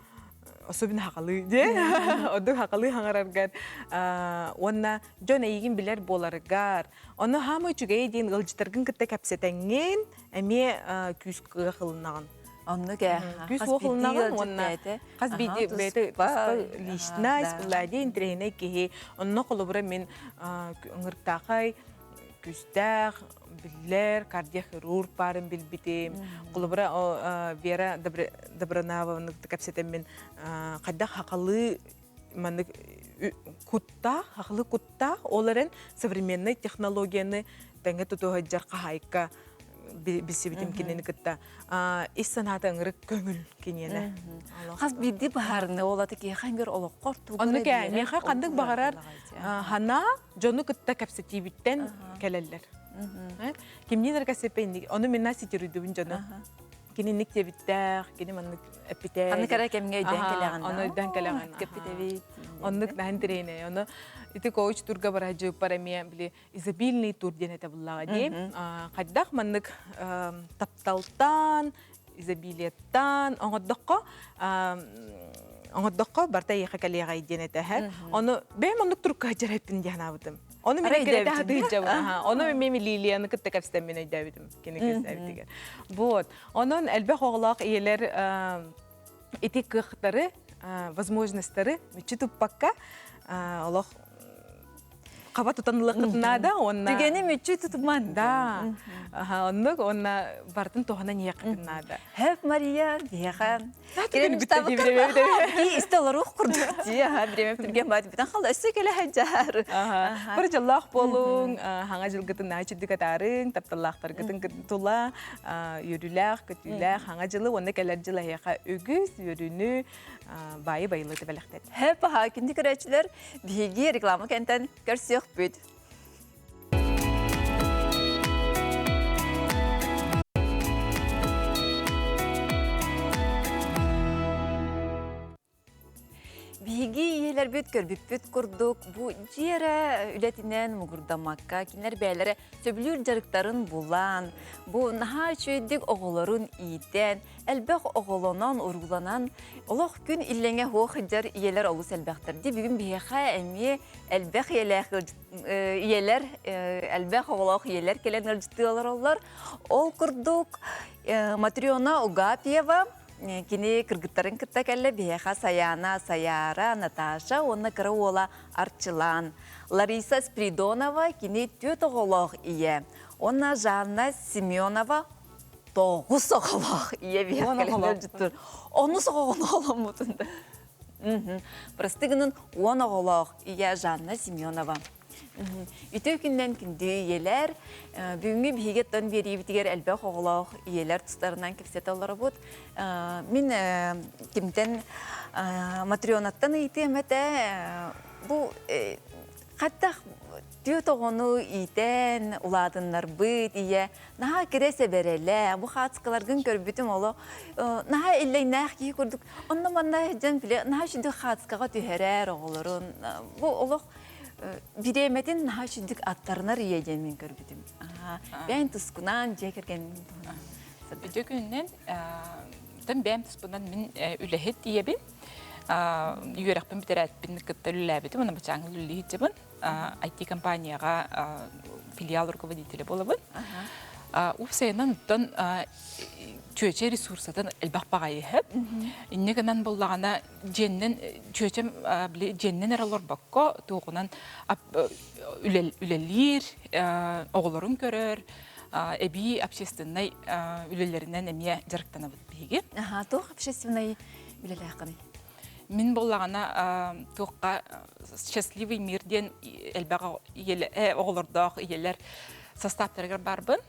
особенно хахалыы дии ордук хахалыы хаҥараргар уонна дьон эйигин билэр буоларыгар ону хаама үчүгэй диэн ыалдьыттаргын кытта кэпсэтэҥҥин эмиэ күүс кыах ылынаҕын Оннук ээ. Күүс уох ылынаҕын уонна хас биирдии бэйэтэ туспа личность былаадьы интэриэһинэй киһи онно холобура мин ыҥыртаахай күүстээх биллэр кардиохирург баарын билбитим. Холобура, Вера Добронавованы кэпсэтэммин хайдах хахалыы маннык куттаах, хахалы куттаах, ол эрэн современнай технологияны тэҥэ тутуһа хаһаайка билсибитим кинини кытта ис санаата ыҥырык көҥүл киниэнэ. Хас биирдии баһаарынай ол аты киһи бир олоххор тугу Оннук ээ, миэхэ ханнык баҕарар ханаа дьону кытта кэпсэтиибиттэн кэлэллэр. Кимниин эрэ кэпсэппэ ону минна ситируйдубун дьону. Кининник диэбиттээх, кини маннык эппитэ. Аны кэрэ кэмҥэ өйдөөн кэлэҕин. Ону өйдөөн кэлэҕин. Кэппитэбит. Оннук наһын тирейне. Ону ити коуч турга бара жыыппар эмиэ били изобильный тур диэн этэ буллаҕа дии. Хайдах маннык тапталтан, изобилиеттан оҥордоххо оҥордоххо барта эйиэхэ кэлиэҕэй диэн этэ Ону бэйэм оннук турукка сылдьар диэн аабытым. Ону мин кэлэтэ сатыырдьабын. Ону мен Лилияны кытта кэпсэтэммин өйдөөбүтүм кини кэпсээбитигэр. Вот. Онон элбэх оҕолоох ийэлэр ити кыахтары, возможностары мүччү туппакка олох хаба тутан ылыаххытын наада уонна Түгэни мүччү тутуман. Да. Аха, оннук уонна бартын туһанан иһиэххитин наада. Хэп Мария, биһиэхэ Түгэн бүттэ дии бириэмэ истэ олоруох курдук дии, аха, бириэмэ түргэн баат бүтэн хаалла, өссө кэлэ сылдьар. Бары дьоллоох буолуҥ, хаҥа дьылгытын наһаа үчүгдүк атаарыҥ, тапталлаахтаргытын тула үөрүүлээх, көтүүлээх хаҥа дьылы уонна кэлэр дьыл эһиэхэ үгүс үөрүүнү, баайы байылыты бэлэхтэт. Хэп аха, күндү көрөөччүлэр, биһиги реклама кэнтэн көрсүөхпүт. Биһиги ийэлэрбит көрбүппүт курдук бу дьиэ эрэ үлэтинэн мугурдаммакка кинилэр бэйэлэрэ сөбүлүүр дьарыктарын булан, бу наһаа үчүгэйдик оҕолорун иитэн, элбэх оҕолонон, урууланан олох күн иллэҥэ суох сылдьар ийэлэр олус элбэхтэр. Дии бүгүн биһиэхэ эмиэ элбэх ийэлээх ийэлэр, элбэх оҕолоох ийэлэр кэлэн ыалдьыттыы олороллор. Ол курдук Матрена Угапьева кини кыргыттарын кытта кэллэ биһиэхэ Саяна, Саяра, Наташа уонна кыра уола Арчылаан. Лариса Спиридонова кини түөрт оҕолоох ийэ. Уонна Жанна Семенова тоҕус оҕолоох ийэ биһиэхэ кэлэн ыалдьыттыыр. Онус оҕоҕун оҕоломмутун да. Просты гынан 10 оҕолоох ийэ Жанна Семенова. Үтүө күннэн күндү ийэлэр, бүгүҥҥү биһиги оттон биэриибитигэр элбэх оҕолоох ийэлэр тустарынан кэпсэтэ олоробут. Мин кимтэн Матренаттан ыйытыам этэ, бу хайдах түөрт оҕону иитэн улаатыннарбыт ийэ наһаа кэрэ сэбэрэлээх, бу хаацкаларгын көрбүтүм олох наһаа иллэҥнээх киһи курдук онно-манна дьон бile наһаа үчүгэй хаацкаҕа түһэрэр оҕолорун бу олох бириэмэтин наһаа үчүгдүк аттарынар ийэ диэн мин көрбүтүм. Бэйэн тускунан дьиэ кэргэнин туһунан. Үтүө күнүнэн тэн бэйэм туспунан мин үлэһит ийэбин. Үөрэхпин бүтэрээппин кытта үлэлээбитим, уонна бачааҥҥы үлэлии сылдьабын. IT-компанияҕа филиал руководителя буолабын. Уопсайынан оттон чүөчэ ресурсатын элбэх баҕайы иһэп. Инньэ гынан буллаҕына дьиэннэн чүөчэм били дьиэннэн эрэ олорбокко туоҕунан үлэлиир, оҕолорун көрөр, эбии общественнай үлэлэринэн эмиэ дьарыктанабыт биһиги. Аха, туох общественнай үлэлээххиний? Мин буоллаҕына туохха «Счастливый мир» диэн элбэх оҕолордоох ийэлэр составтарыгар барбын,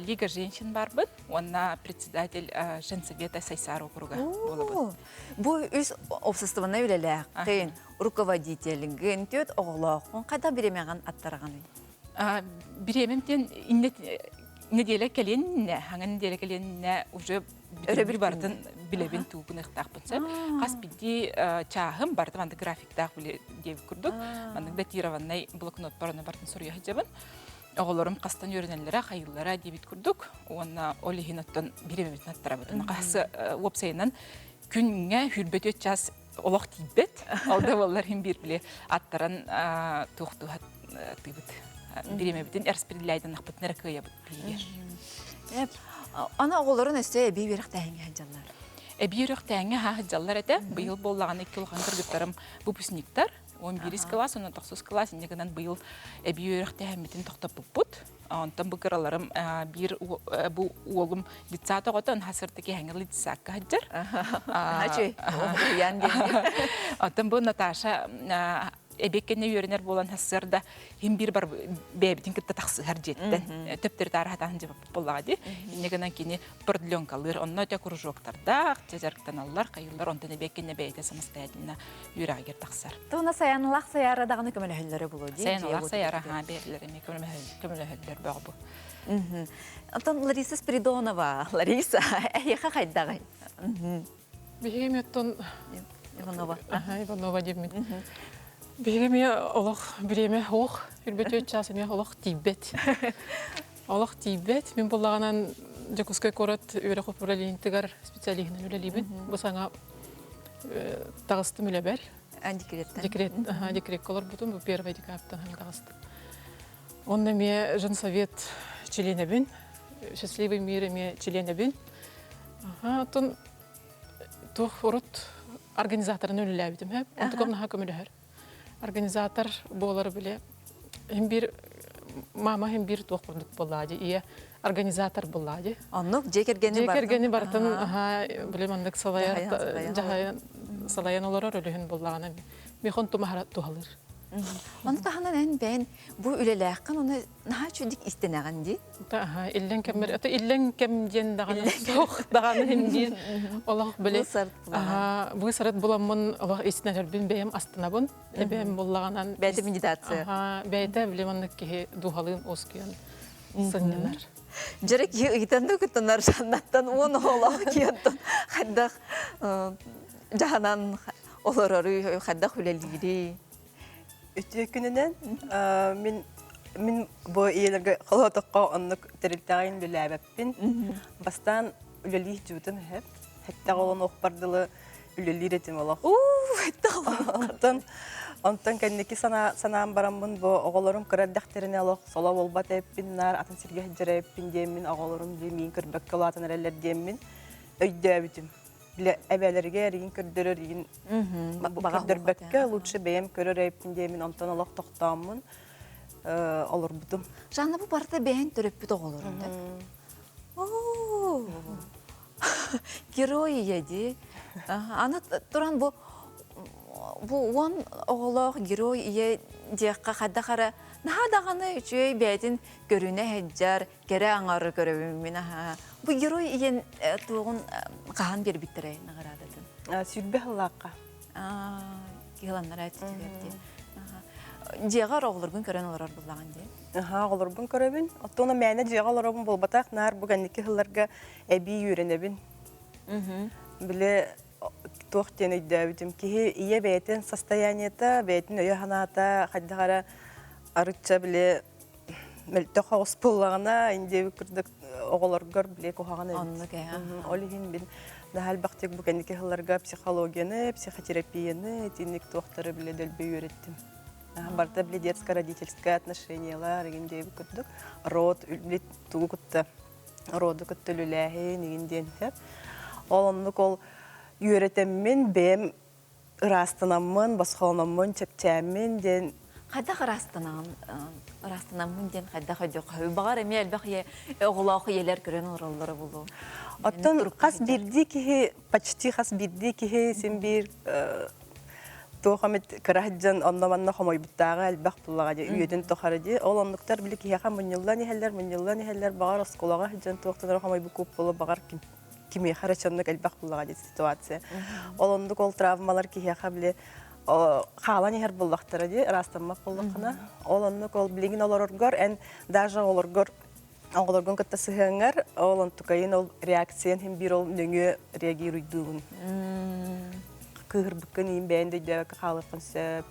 Лига женщин барбын уонна председатель женсовета Сайсаар округа буолабын. Бу үс общественнай үлэлээххин, руководителгин, түөрт оҕолооххун хайдах бириэмэҕин аттараҕыный? Бириэмэм диэн неделя кэлиэннэ, хаҥа неделя кэлиэннэ уже өрөбүл барытын билэбин туупун ыхтаахпын сөп. Хас биирдии чааһым барыта маннык графиктаах диэбит курдук. Маннык датированный блокнотпар оны барытын суруйа сылдьабын. Оҕолорум хастан үөрэнэллэрэ, хайыыллара диэбит курдук. Уонна ол иһин оттон бириэмэбитин аттарабыт. Хас уопсайынан күҥҥэ хүрбөтүөт час олох тиийбэт. Ол да буоллар иһин биир били аттаран туохтуһат тыыбыт. Бириэмэбитин распределяйданахпытын эрэ кыайабыт биһиги. Аны оҕолорун өссө эбии үөрэхтээһиҥҥэ сылдьаллар. Эбии үөрэхтээһиҥҥэ хаһа сылдьаллар этэ. Быйыл буоллаҕына икки улахан кыргыттарым выпускниктар. 11 кылаас, онон тохсус кылаас инньэ гынан быйыл эбии үөрэхтээһиммитин тохтоппуппут. Онтон бу кыраларым биир бу уолум детсад оҕото, он хасырты киһэҥҥэ детсадка сылдьар. Оттон бу Наташа эбиэт кэннэ үөрэнэр буолан сарсыарда иһин биир бар бэйэбитин кытта тахсыһар дьиэттэн төптөрү таары хатаан дьыбаппыт буоллаҕа дии. Инньэ гынан кини продленкалыыр, онно өтө кружоктардаах, дьэ дьарыктаналлар, хайыыллар, онтон эбиэт кэннэ бэйэтэ самостоятельно үөрэҕигэр тахсар. Туона сайаналаах сайаара даҕаны көмөлөһөллөрө булуо дии. Сайаналаах сайаара хаа бэйэлэр эмиэ көмөлөһөллөр бөҕө бу. Оттон Лариса Спиридонова, Лариса, эһиэхэ хайдаҕый? Биһиги эмиэ оттон Иванова. Иванова диэммин. Биһиги эмиэ олох бириэмэ суох, үрбөтүөт чаас эмиэ олох тиийбэт. Олох тиийбэт. Мин буллаҕынан Дьокуускай куорат үөрэх управлениетыгар специалиһынан үлэлиибин. Бу саҥа таҕыстым үлэбэр. Декреттэн. Декрет, декреккэ олорбутум, бу первый декабрьтан таҕыстым. Онно эмиэ женсовет чилиэнэбин, Счастливый мир эмиэ чилиэнэбин. Оттон туох урут организаторын үлэлээбитим, онтукам наһаа көмөлөһөр. Организатор буолар биле. Хим бир мама хим бир туох курдук буоллаа дии, ийэ организатор буоллаа дии. Оннук дьиэ кэргэни Дьиэ кэргэни барытын аха били маннык салайар дьаһайан салайан олорор өлүһүн буоллаҕына михон тумаһара туһалыр. Ону таһынан эн бэйэн бу үлэлээххин оны наһаа үчүгдик истэнэҕин дии. Аха иллэҥ кэммэр ата иллэҥ кэм диэн даҕаны суох даҕаны иһин диир олох били аха быысарат буламмын олох истэнэрбин бэйэм астынабын эбэм буллаҕынан бэйэтэ медитация аха бэйэтэ били маннык киһи дууһалыын уоскуйан сынньанар. Дьэрэ киһи ыйтан да кыттанар жаннаттан уон оҕолоох киһиттэн хайдах дьаһанан олорору хайдах үлэлиири Үтүө күнүнэн мин мин бу ийэлэргэ холоотоххо оннук тэрилтэҕин үлэлээбэппин. Бастаан үлэлии дьуутум эһэп. Хэттэҕ олон охпар дылы үлэлиир этим олох. Онтон онтон кэнники санаа санаан бараммын бу оҕолорум кыра эрдэхтэринэ олох соло буолбат эппин наар атын сиргэ сылдьар эппин диэммин оҕолорум дии миин көрбөккө улаатан эрэллэр диэммин өйдөөбүтүм. Билэ эбээлэргэ эригин көрдөрөр игин көрдөрбөккө лучше бэйэм көрөр эппин диэммин онтон олох тохтооммун олорбутум. Жанна бу барыта бэйэҥ төрөппүт оҕолорун да? Герой ийэ дии. Аны туран бу бу уон оҕолоох герой ийэ диэххэ хайдах эрэ наһаа даҕаны үчүгэй бэйэтин көрүнэ сылдьар, кэрэ аҥары көрөбүн мин аһаа. Бу герой ийэн туоҕун хаһан биэрбиттэрэй наҕараадатын? Сүүрбэ сыллаахха. Киһиланнара түтүгэр дии. Дьиэҕэр оҕолоргун көрөн олорор буллаҕын дии. Аһаа, оҕолорбун көрөбүн. Оттон мээнэ дьиэҕэ олоробун буолбатах, наар бу кэнники сылларга эбии үөрэнэбин. Били туох диэн өйдөөбүтүм. Киһи ийэ бэйэтин состояниета, бэйэтин өйө-санаата хайдах эрэ арычча били мөлтөх оҕус буоллаҕына, индиэбит курдук оҕолоргор били куһаҕан эбит. Оннук ээ. Ол иһин мин наһаа элбэхтик бу кэнники сылларга психологияны, психотерапияны итинник туохтары били дөлбү үөрэттим. Барыта били детско-родительское отношениелар игин диэбит курдук род били тугу кытта роду кытта үлэлээһин игин диэн сөп. Ол оннук ол үөрэтэммин бэйэм ыраастанаммын, босхолономмун, чэпчээммин диэн Хайдах ыраастанаҕын ыраастанаммын диэн хайдах өйдүөххэ баҕар эмиэ элбэх ийэ оҕолоох ийэлэр көрөн олороллоро буолуо. Оттон хас биирдии киһи почти хас биирдии киһи син биир туох эмит кыра сылдьан онно-манна хомойбуттааҕа элбэх буллаҕа дии үйэтин тухары дии ол оннуктар били киһиэхэ мунньуллан иһэллэр мунньуллан иһэллэр баҕар оскуолаҕа сылдьан туохтан эрэ хомойбут буолуо баҕар кимиэхэ эрэ чоннук элбэх буллаҕа дии ситуация ол оннук ол травмалар киһиэхэ били хаалан иһэр буллахтара дии ыраастаммат буоллаххына ол оннук ол билигин олороргор эн даже оҕолоргор оҕолоргун кытта сыһыаҥҥар ол онтукайын ол реакциян иһин биир ол нөҥүө реагируйдуугун кыыһырбыккын иин бэйэн да өйдөөбөккө хаалыаххын сөп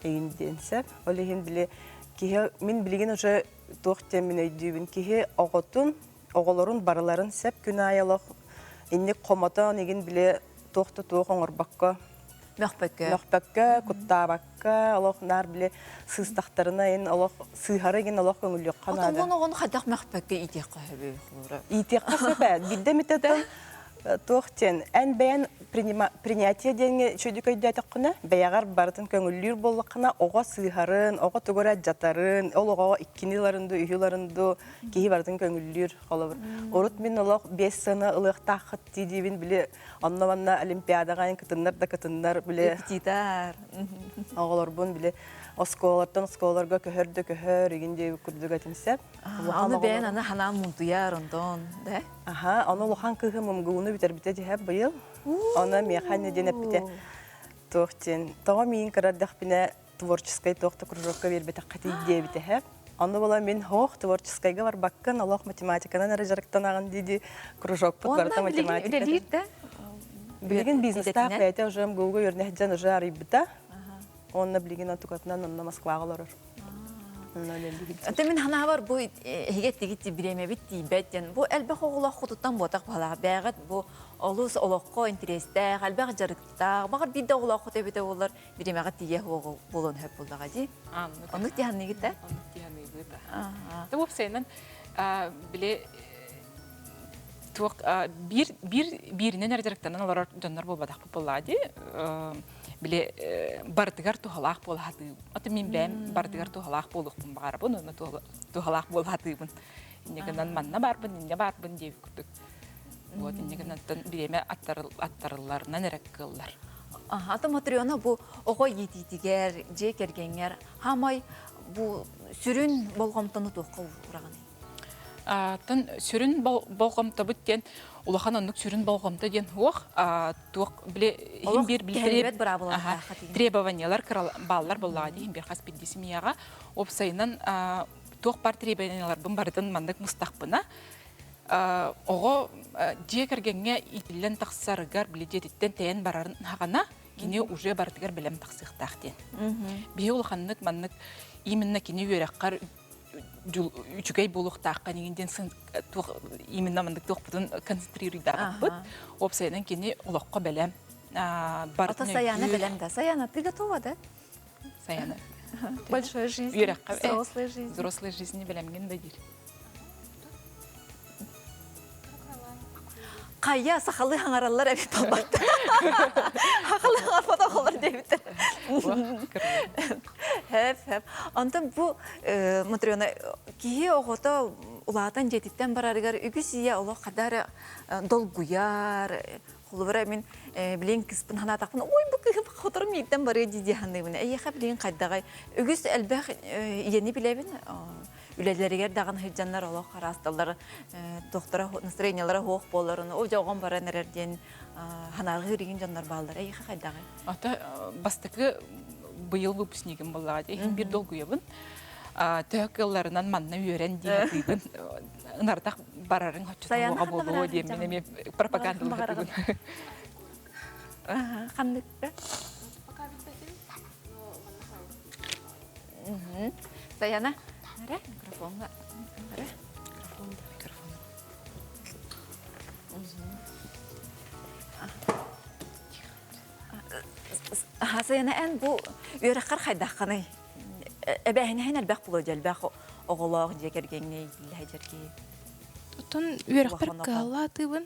игин диэн сөп ол иһин били киһи мин билигин уже туох диэн мин өйдүүбүн киһи оҕотун оҕолорун барыларын сөп күн аайы олох инник хомотон игин били туох да туох оҥорбокко Мөхпөккө. Мөхпөккө, куттаабакка, олох наар били сыыстахтарына ин олох сыыһары игин олох көҥүллүөххэ наада. Отон оҕону хайдах мөхпөккө иитиэххэ сөбүй холура? Иитиэххэ сөп ээ. Биирдэ эмитэ туох диэн эн бэйэн принятие диэҥҥэ үчүгэйдик өйдөөтөххүнэ, бэйэҕэр барытын көҥүллүүр буоллаххына, оҕо сыыһарын, оҕо тугу эрэ дьатарын, ол оҕоҕо иккини ыларын дуу, үһү ыларын дуу, киһи барытын көҥүллүүр холобур. Урут мин олох биэс сыана ылыахтааххыт дии диибин били Онно-манна олимпиадаҕа эн кытыннар да кытыннар, били Репетитор. оҕолорбун били оскуолалартан оскуолаларга көһөр да көһөр, игин диэбит курдук этим сөп. Аны бэйэн аны ханаан мунтуйар онтон, да? Аха, ону улахан кыыһым МГУну бүтэрбитэ дьиһэ быйыл. Ону миэхэ инньэ диэн эппитэ. Туох диэн, тоҕо миин кыра эрдэхпинэ творческай туох да кружокка биэрбэтэххитий диэбитэ һэ. Ону була мин хоох творческайга барбаккын, олох математиканан эрэ дьарыктанаҕын дии-дии кружокпут барыта математика. Үлэлиир да? Билигин бизнестаах бэйэтэ уже МГУга үөрэнэ сылдьан уже арыйбыта. Онно билигин отукатынан онно Москваҕа олорор. Ата мин ханаабар бу эһигэ тигит бириэмэбит тиийбэт диэн бу элбэх оҕолоох хотуттан буотах баһалаах бээҕит бу олус олоххо интэриэстээх элбэх дьарыктаах баҕар биирдэ оҕолооххут эбитэ буоллар бириэмэҕэ тиийэ буолуон сөп буоллаҕа дии. Оннук тиһанныгыт да? Оннук тиһанныыбыт. Та уопсайынан били туох биир биир бииринэн эрэ дьарыктанан олорор дьоннор буолбатахпыт буоллаҕа дии. Били барытыгар туһалаах буола сатыыбын. Аты мин бэйэм барытыгар туһалаах буолуохпун баҕарабын, уонна туһалаах буола сатыыбын. Инньэ гынан манна баарбын, инньэ баарбын диэбит курдук. Вот инньэ гынан бириэмэ аттарылларынан эрэ кыаллар. Ата Матрена бу оҕо иитиитигэр, дьиэ кэргэҥҥэр хаамай бу сүрүн болҕомтону туохха уураҕыный? Тан сүрүн болҕомтобут диэн улахан оннук сүрүн болҕомто диэн суох туох били иһин биир требованиялар бааллар буоллаҕа дии иһин биир хас биирдии семьяҕа уопсайынан туох баар требованияларбын барытын маннык мустахпына оҕо дьиэ кэргэҥҥэ иитиллэн тахсарыгар били дьиэтиттэн тэйэн барарын хаҕана кини уже барытыгар бэлэм тахсыахтаах диэн. Биһи улаханнык маннык именно кини үөрэххэр үчүгэй буолуохтаахха диэн туох именно маннык туохпутун концентрируйдаабыппыт. Уопсайынан кини олоххо бэлэм. Ата Саяна бэлэм да. Саяна, ты готова, да? Саяна. Большой жизни, взрослой жизни. Взрослой жизни бэлэмгин да диир. Хайа сахалыы хаҥараллар эбит буолбатта. Сахалыы хаҥарбат оҕолор диэбиттэр. Хэп, хэп. Онтон бу Матрена киһи оҕото улаатан дьиэтиттэн барарыгар үгүс ийэ олох хадары долгуйар. Холобура мин билин кыспын санаатахпына, ой бу кыһым хоторум мииттэн барыа дии дии саныыбын. Эйиэхэ билигин хайдаҕай? Үгүс элбэх ийэни билэбин. Үлэлэригэр даҕаны сылдьаннар олох хараасталлар тохтора настроениялара суох буоларын, о дьоҕон баран эрэр диэн санааҕы игин дьоннор бааллар. Эйиэхэ хайдаҕай? Ата бастакы быйыл выпускнигым буоллаҕа дии. Иһин биир долгуйабын. Төһө кыалларынан манна үөрэн дии сатыыбын. Ынардах барарыҥ хоччотооҕо буолуо диэн мин эмиэ пропагандалыыбын. Ханныкка? Саяна, эрэ микрофоҥҥа эрэ. Микрофон, микрофон. Саяна, эн бу үөрэххэр хайдаххыный? Эбээһинэһин элбэх буолуо дьэ, элбэх оҕолоох дьиэ кэргэҥҥэ иитиллэ дьэрги. Оттон үөрэхпэр кыһаллаатыыбын.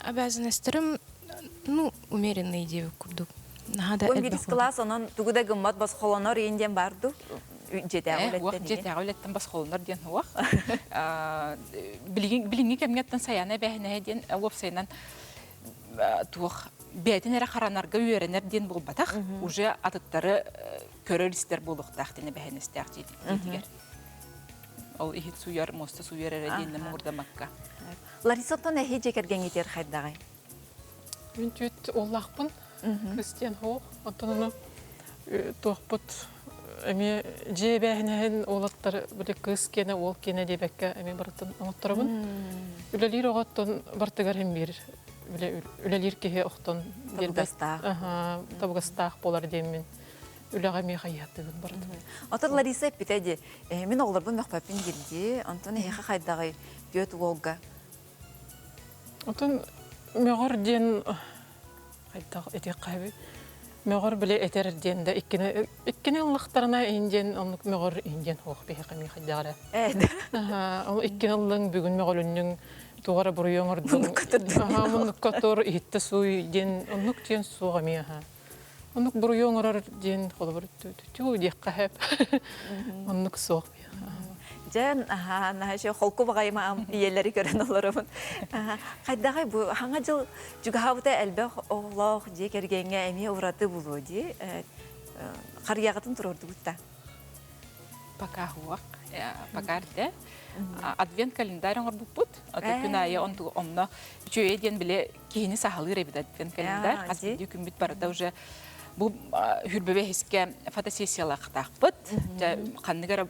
Обязанностарым, ну, умеренные диэбит курдук. Наһаа да Он бирис кылаас онон тугу да гыммат босхолонор иин диэн бар дуу? Дьиэтээҕи үлэттэн. Дьиэтээҕи үлэттэн босхолонор диэн суох. Билиҥҥи кэмҥэттэн сайаана эбээһинэһэ диэн уопсайынан туох бэйэтин эрэ харанарга үөрэнэр диэн буолбатах, уже атыттары көрөр-истэр буолуохтаах диэн эбэһинэстээх дьиэтигэр. Ол иһит сууйар, муоста сууйар эрэ диэннэ муҥурдамакка. Лариса оттон эһи дьиэ кэргэҥҥитигэр хайдаҕый? Мин түөт уоллаахпын, Кристиан Хоох. Оттон ону туохпут эмиэ дьиэ эбээһинэһин уолаттар били кыыс киэнэ, уол киэнэ диэбэккэ эмиэ барытын оҥотторобун. Үлэлиир оҕоттон бартыгар иһин биир үлэлиир киһи охтон биэрбэт. Табыгастаах буолар диэммин үлэҕэ эмиэ хайыһатыыбын барытын. Отон Лариса эппитэ дии, мин оҕолорбун мөхпөппүн диир Онтон эһиэхэ хайдаҕый түөт уолга? Отон мөҕөр диэн хайдах этиэххэ эбит мөҕөр били этэр диэн да иккини иккини ыллахтарына иһин диэн оннук мөҕөр иһин диэн суох биһиэхэ эмиэ хайдах эрэ ол иккини ыллыҥ бүгүн мөҕүлүннүҥ туох эрэ буруйу оҥордуҥ муннукка тур иһиттэ сууй диэн оннук диэн суох эмиэ оннук буруйу оҥорор диэн холобур түү диэххэ сөп оннук суох Дьэн, аһаа, наһаа холку баҕайыма ийэлэри көрөн олоробун. Хайдаҕай бу хаҥа дьыл чугаһаабыта элбэх оҕолоох дьиэ кэргэҥҥэ эмиэ ураты булуо дии. Харыйаҕытын туруордугут да? Пока суох. Пока эрдэ. Адвент календарь оҥорбуппут. Күн аайы онно үчүгэйэ диэн били киһини саһалыыр эбит адвент календарь. Хас биирдии күммүт барыта уже бу хүрбэбэ иһискэ фотосессиялаахтаахпыт. Дьэ ханнык эрэ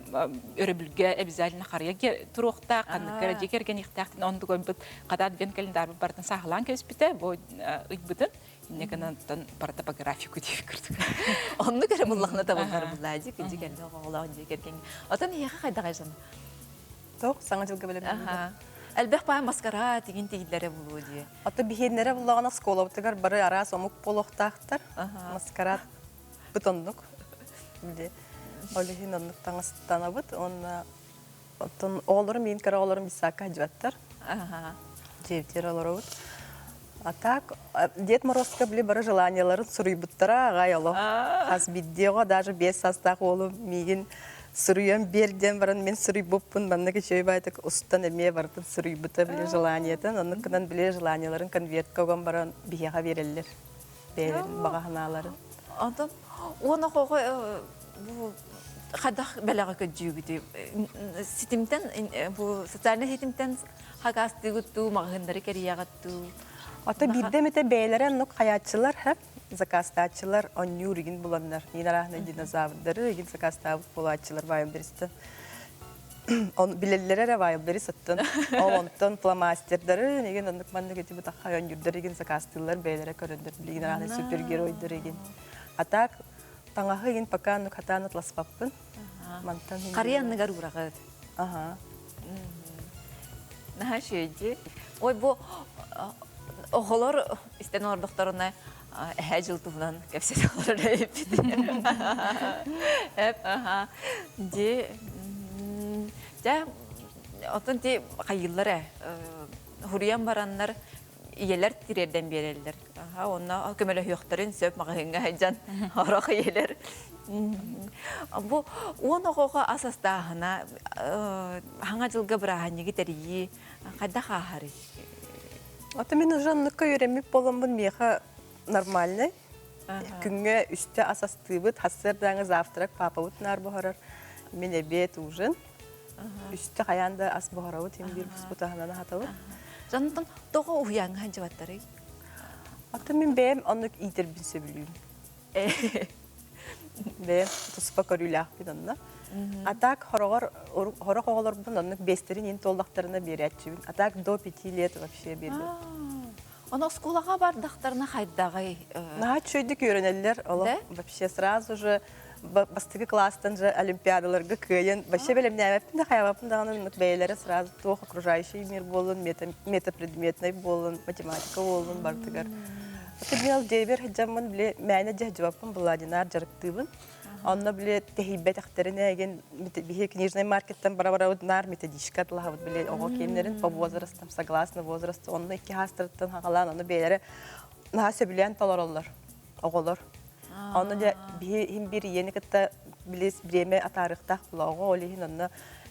өрөбүлгэ обязательно харыйа туруохтаах, ханнык эрэ дьиэ кэргэниэхтээх оннук ойбут хата адвент календарбыт барытын сааһылаан кэбиспитэ бу ыйбытын инньэ гынан барыта по графику диэбит курдук. Оннук эрэ буллахына табыллар буллаа дии күндү кэллэ оҕолоох дьиэ кэргэҥҥэ. Отон эһиэхэ хайдаҕай жана? Тоқ саҥа дьылга бэлэмнэннэ. Элбэх баай маскара тигин тигиллэрэ булуо дии. Ата биһиэннэрэ буллаҕына оскуолабытыгар бары араас омук буолуохтаахтар. Маскарад быт оннук. Били ол иһин оннук таҥастанабыт уонна оттон оҕолорум миин кыра оҕолорум бисаакка сылдьыбаттар. Дьиэбитигэр олоробут. А так, Дед Морозко били бары желанияларын суруйбуттара аҕай олох. Хас биирдиэҕэ даже биэс саастаах уолум миигин суруйан биэр диэн баран мин суруйбуппун маннык үчүгэй баайтык устан эмиэ барытын суруйбута били желаниятын оннук гынан били желанияларын конвертка уган баран биһиэхэ биэрэллэр бэйэлэрин баҕа санааларын. Онтон уон оҕоҕо бу хайдах бэлэҕи көрдүүгүтүй? Ситимтэн бу социальнай ситимтэн хакаастыыгыт дуу, маҕаһыыннары кэрийэҕит дуу? Ото биирдэ эмитэ бэйэлэрэ оннук хайааччылар һэ заказтааччылар онньуур игин буланнар иин арааһынай динозаврдары игин заказтаабыт буолааччылар Вайлдеристан он билэллэрэ эрэ Вайлдерис оттон ол онтон фломастердары игин оннук маннык ити бутаххай онньуурдар игин заказтыыллар бэйэлэрэ көрөннөр билигин арааһынай супергеройдар игин а так таҥаһы игин пока оннук хатаан атласпаппын мантан Харыйа анныгар уураҕыт. Аха. Наһаа үчүгэй Ой, бу оҕолор истэн олордохторуна эһээ дьыл туһунан кэпсэтэ олорор эбиппит. Эп, аха. Ди, дьэ, оттон ти хайыыллар ээ. Хуруйан бараннар ийэлэр тириэрдэн биэрэллэр. Аха, онно көмөлөһүөхтэрин сөп маҕаһыыҥҥа сылдьан орох ийэлэр. Бу уон оҕоҕо ас астааһына хаҥа дьылга бырааһынньыгы тэрийии хайдах ааһарый? Ата мин уже оннукка үөрэммит буоламмын миэхэ нормальный. Күҥҥэ үстэ ас астыыбыт, сарсыардааҥы завтрак папабыт наар буһарар, мин эбиэт, ужин. Үстэ хайаан да ас буһарабыт, им биир буспут аһынан аһатабыт. Дьонтон тоҕо уһуйааҥҥа сылдьыбаттарый? Ата мин бэйэм оннук иитэрбин сөбүлүүбүн. Бэйэм туспа көрүүлээхпин онно. А так хороҕор хорох оҕолорбун оннук биэстэрин иин туоллахтарына биэрээччибин. А так до пяти лет вообще биэрбэт. Ону оскуолаҕа бардахтарына хайдаҕый? Наһаа үчүгэйдик үөрэнэллэр. Олох вообще сразу же бастакы класстан же олимпиадаларга кыайан вообще бэлэмнээбэппин да хайабаппын даҕаны бэйэлэрэ сразу туох окружающий мир буоллун, метапредметный буоллун, математика буоллун барытыгар. Аты дьиэбэр сылдьаммын били мээнэ дьаһдьыбаппын былаадинаар дьарыктыыбын. Онно били тэһийбэтэхтэрин ээгин биһи книжный маркеттан бара-барабыт наар методичка атылаһабыт били оҕо киэннэрин по возрастам согласно возрасту онно икки хаастарыттан хагалаан ону бэйэлэрэ наһаа сөбүлээн толороллор оҕолор. Онно дьэ биһи иһин биир ийэни кытта били бириэмэ атаарыахтаах була оҕо ол иһин онно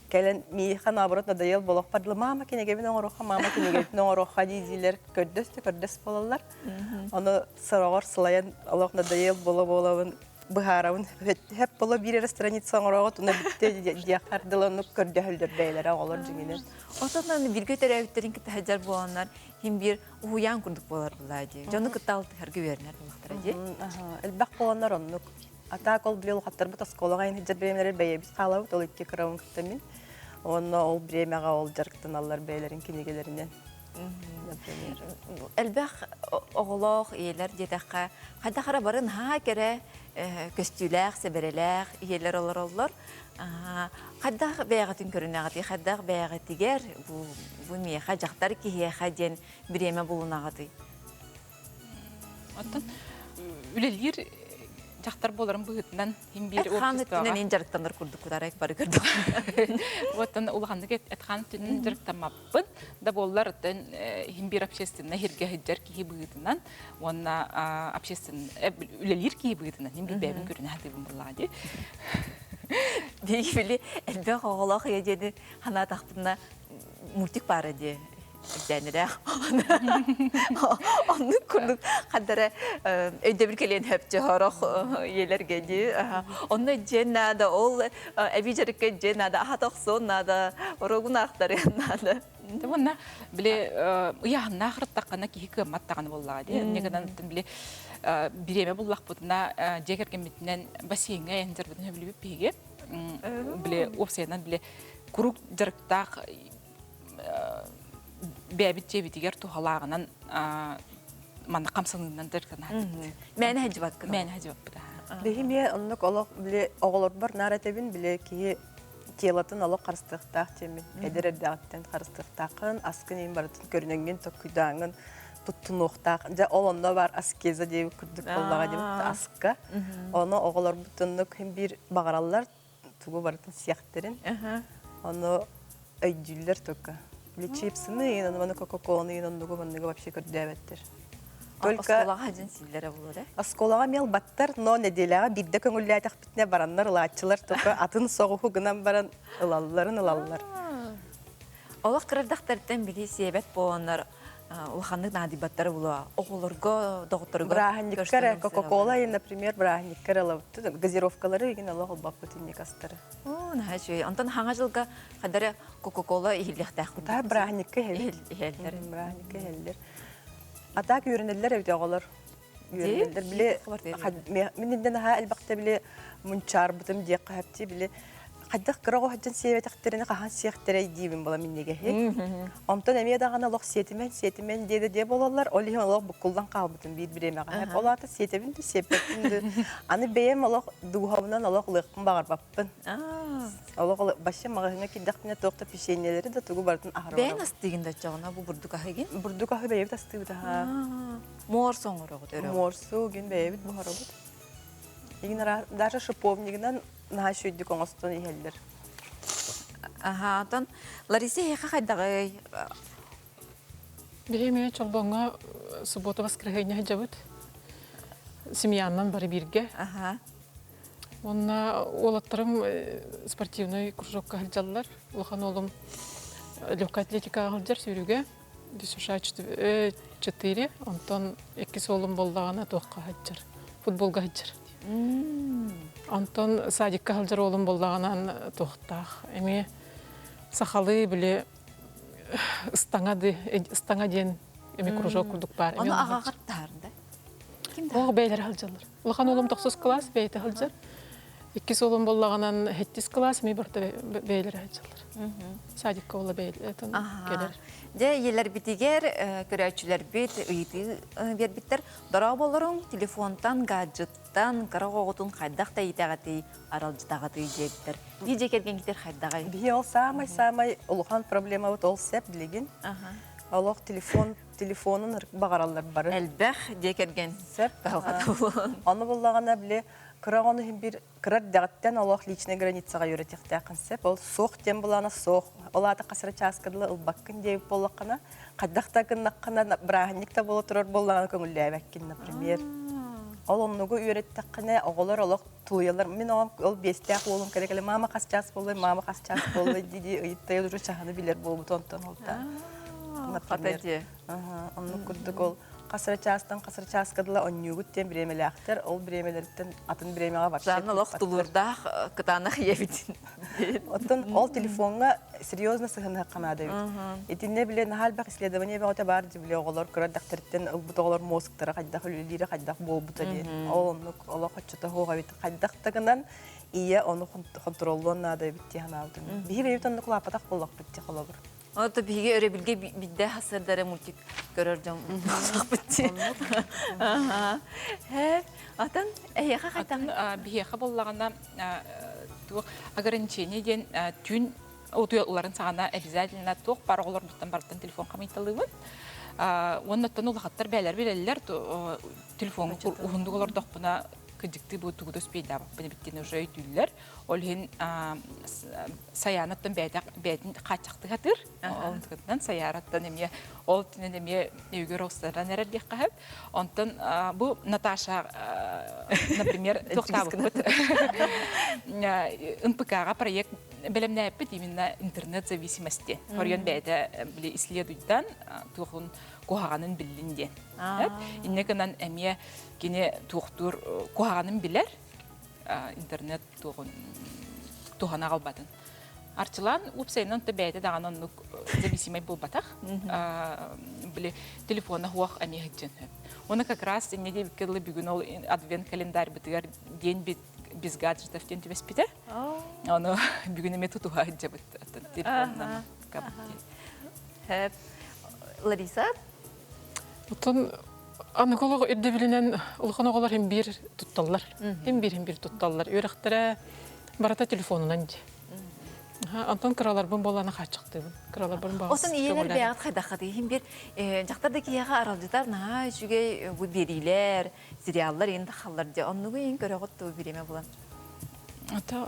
кэлэн миэхэ наоборот надоел болохпар дылы мама кинигэбин оҥоруохха мама кинигэбитин оҥоруохха дии-диилэр көрдөс да көрдөс буолаллар. Ону сороҕор сылайан олох надоел буола-буолабын быһаарабын хэп боло биир эрэ страница оҥороҕут уна бүттэ диэххэр дылы оннук көрдөһөллөр бэйэлэрэ оҕолор дьиҥинэн. Отонон бииргэ төрөөбүттэрин кытта сылдьар буоланнар хим биир уһуйаан курдук буолар булаа дии. Дьону кытта алтыһарга үөрэнэр буоллахтара дии. Элбэх буоланнар оннук. А так ол били улахаттарбыт оскуолаҕа ин сылдьар бириэмэлэр бэйэбит хаалабыт ол икки кырабын кытта мин. Уонна ол бириэмэҕэ ол дьарыктаналлар бэйэлэрин кинигэлэринэн. Например. Элбэх оҕолоох ийэлэр диэтэххэ, хайдах эрэ бары наһаа кэрэ көстүүлээх, сэбэрэлээх ийэлэр олороллор. Хайдах бэйэҕитин көрүнэҕитий, хайдах бэйэҕитигэр бу, бу миэхэ дьахтар киһиэхэ диэн бириэмэ булунаҕытый? Оттон үлэлиир дьахтар буоларын быһыытынан Хин биир Эт-хаан өттүнэн ин дьарыктанар курдук кутарай бары көрдөх. Оттон улаханнык эт-хаан өттүнэн дьарыктаммаппын. Да буоллар оттон хин биир общественнай хиргэ сылдьар киһи быһыытынан уонна общественный үлэлиир киһи быһыытынан хин биир бэйэбин көрүнэ сатыыбын буоллаҕа дии. Биһиги били элбэх оҕолоох ийэ диэни санаатахпына мультик баара дии Дэнэрэх оннук курдук хадара өйдөбүл кэлиэн хөпчө хорох ийэлэргэ дии онно дьиэн наада ол эби дьарыкка дьиэн наада аха тохсуон наада орогун аахтарыан наада Уонна били ыйааһыннаах ырыттаххына киһи кыаммат даҕаны буоллаҕа дии. Инньэ гынан били бириэмэ буллахпытына дьиэ кэргэммитинэн бассейҥҥа айан дьарбытын сөбүлүүбүт биһиги. Били уопсайынан били куруук дьарыктаах бэйэбит дьиэбитигэр туһалааҕынан манна хамсаныынан дьарыктанаатыбыт. Мээнэ сылдьыбаккын. Мээнэ сылдьыбаппыт. Биһи эмиэ оннук олох били оҕолорбор наар этэбин били киһи телотын олох харыстыахтаах диэммин эдэр эрдэҕиттэн харыстыахтааххын аскын иин барытын көрүнэҥҥин токкуйдааҥҥын туттунуохтаах дьэ ол онно баар аскеза диэбит курдук буоллаҕа диэбит аска ону оҕолорбут оннук син биир баҕараллар тугу барытын сиэхтэрин ону өйдүүллэр только били чипсыны иин ону маны кока-коланы иин оннугу манныгы вообще көрдөөбөттөр. Только Оскуолаҕа дьин силлэрэ буолар э? Оскуолаҕа мел баттар, но нэдиэлэҕэ биирдэ көҥүллээтэхпитинэ бараннар ылааччылар только атын соҕуһу гынан баран ылалларын ылаллар. Олох кырардахтарыттан били сиэбэт буоланнар улаханнык наадыйбаттара буолуо. Оҕолорго, доҕотторго Бырааһынньыкка Кока-Кола, например, бырааһынньыкка ылабыт. Газировкалары игин олох ылбаппыт инник астары. Оо, наһаа үчүгэй. Онтон хаҥа дьылга хадары Кока-Кола иһиллиэхтээх Та бырааһынньыкка иһэллэр. Иһэллэр. Бырааһынньыкка иһэллэр. А так үөрэнэллэр эбит оҕолор. Үөрэнэллэр. Били мин иннинэ наһаа элбэхтэ били мунчаарбытым диэххэ сөп били хайдах кыра оҕо сылдьан сиэбэтэхтэринэ хаһан сиэхтэрэй диибин була минньигэһи. Онтон эмиэ даҕаны олох сиэтимэн сиэтимэн диэдэ диэ буолаллар. Ол иһин олох буккуллан хаалбытым биир бириэмэҕэ. Ол аата сиэтэбин да сиэппэппин да. Аны бэйэм олох дууһабынан олох ылыахпын баҕарбаппын. Олох вообще маҕаһыыҥҥа киирдэхпинэ туох да печеньелэри да тугу барытын аһара Бэйэн астыыгын да оччоҕуна бу бурдук аһыгын? Бурдук аһы бэйэбит астыыбыт аһа. Морс оҥороҕут өрөҕүт. Морсу гин бэйэбит буһарабыт. Игин даже шиповнигынан наһаа үчүгэйдик оҥостон иһэллэр. Аха, онтон Лариса эһиэхэ хайдаҕый? Биһи эмиэ Чолбоҥҥо суббота воскресенье сылдьабыт. Семьянан бары бииргэ. Аха. Уонна уолаттарым спортивнай кружокка сылдьаллар. Улахан уолум легкая атлетикаҕа сылдьар сүүрүүгэ. США 4, онтон иккис уолум буоллаҕына туохха сылдьар, футболга сылдьар. Онтон садикка сылдьар уолум буоллаҕынан туохтаах. Эмиэ сахалыы били ыстаҥа ыстаҥа диэн эми кружок курдук баар. Ону аҕаҕар таарда. Ким да? Ох бэйэлэрэ сылдьаллар. Улахан уолум тохсус кылаас бэйэтэ сылдьар. Иккис уолум буоллаҕынан сэттис кылаас эмиэ барыта бэйэлэрэ сылдьаллар. Садикка уола бэйэлэрин кэлэр. Дьэ, ийэлэрбитигэр көрөөччүлэрбит ыйытыы биэрбиттэр. Дорооболоруҥ, телефонтан, гаджеттан кыра оҕоҕутун хайдах да иитэҕитий, аралдьытаҕытый диэбиттэр. Дии дьиэ кэргэҥҥитигэр хайдаҕый? Биһи ол саамай-саамай улахан проблемабыт ол сеп билигин. Олох телефон телефонун баҕараллар бары. Элбэх дьиэ кэргэн Сеп. кыһалҕата буолан. Ону буллаҕына били кыра оҕону иһин биир кыра эрдэҕиттэн олох личнай границаҕа үөрэтиэхтээххин сөп. Ол суох диэн былаана суох. Ол аата хас эрэ чааска дылы ылбаккын диэбит буоллаххына, хайдах да гыннаххына бырааһынньык да буола турар буоллаҕына көҥүллээбэккин, например. Ол оннугу үөрэттэххинэ оҕолор олох тулуйаллар. Мин оҕом ол биэстээх уолум кэлэ-кэлэ мама хас чаас буоллай, мама хас чаас буоллай дии-дии ыйыттайа уже чаһыны билэр буолбут онтон олта. Например. Оннук курдук ол хас эрэ чаастан хас эрэ чааска дылы онньуугут диэн бириэмэлээхтэр. Ол бириэмэлэриттэн атын бириэмэҕэ вообще Жанна олох тулуурдаах кытаанах ийэбитин. Оттон ол телефоҥҥа серьезно сыһыаныахха наада эбит. Итиннэ бile наһаа элбэх исследование бөҕөтө баар дии бile оҕолор кыра эрдэхтэриттэн ылбыт оҕолор мозгтара хайдах үлэлиирэ хайдах буолбута диэн. Ол оннук олох оччото суох эбит. Хайдах да гынан ийэ ону хонтуруоллуон наада эбит дии санаабытым. Биһи бэйэбит оннук улааппатах буоллахпыт дии холобур. Ото биһиги өрөбүлгэ бидде хасырдары мультик көрөр дьон буоллахпыт дии. Атын эһиэхэ Атын биһиэхэ буоллаҕына туох ограничение диэн түүн утуйалларын саҕана обязательно туох баар оҕолорбуттан барыттан телефон хамыйталыыбын. Уонна оттон улахаттар бээлэр билэллэр телефоҥҥа уһундук олордохпуна кыдьыктыы бу тугу да успейдаабаппын эбит диэн уже өйдүүллэр. Ол иһин Сайаанаттан бэйэтин хааччахтыы сатыыр. Ол Сайаараттан эмиэ ол түнэн эмиэ өйүгэр оҕустаран эрэр диэххэ сөп. Онтон бу Наташа, например, туохтаабыппыт НПК-ҕа проект бэлэмнээппит именно интернет зависимости. Хоруйан бэйэтэ били исследуйдан туохун куһаҕанын биллин диэн. Инньэ гынан эмиэ кини туохтуур куһаҕанын билэр интернет туоҕун туһана аҕалбатын. Арчылаан уопсайынан то бэйэтэ даҕаны оннук зависимай буолбатах. Били телефона хуох эмиэ сылдьан сөп. Уонна как раз инньэ диэбиккэ дылы бүгүн ол адвент календарьбытыгар день без гаджетов диэн түбэспитэ. Ону бүгүн эмиэ тутуһа сылдьабыт телефонунан. Лариса? Оттон аныгы олох ирдэбилинэн улахан оҕолор хин биир тутталлар. Хин биир хин биир тутталлар. Үөрэхтэрэ барыта телефонунан дии. Онтон кыраларбын буоллаана хааччахтыыбын. Кыраларбын баҕас Оттон ийэлэр бэйэҕит хайдаххытый? Иһин биир дьахтар да киһиэхэ аралдьытар наһаа үчүгэй бу биэриилэр, сериаллар иһин тахаллар дии. Оннугу иһин көрөҕүт дуу бириэмэ булан? Ото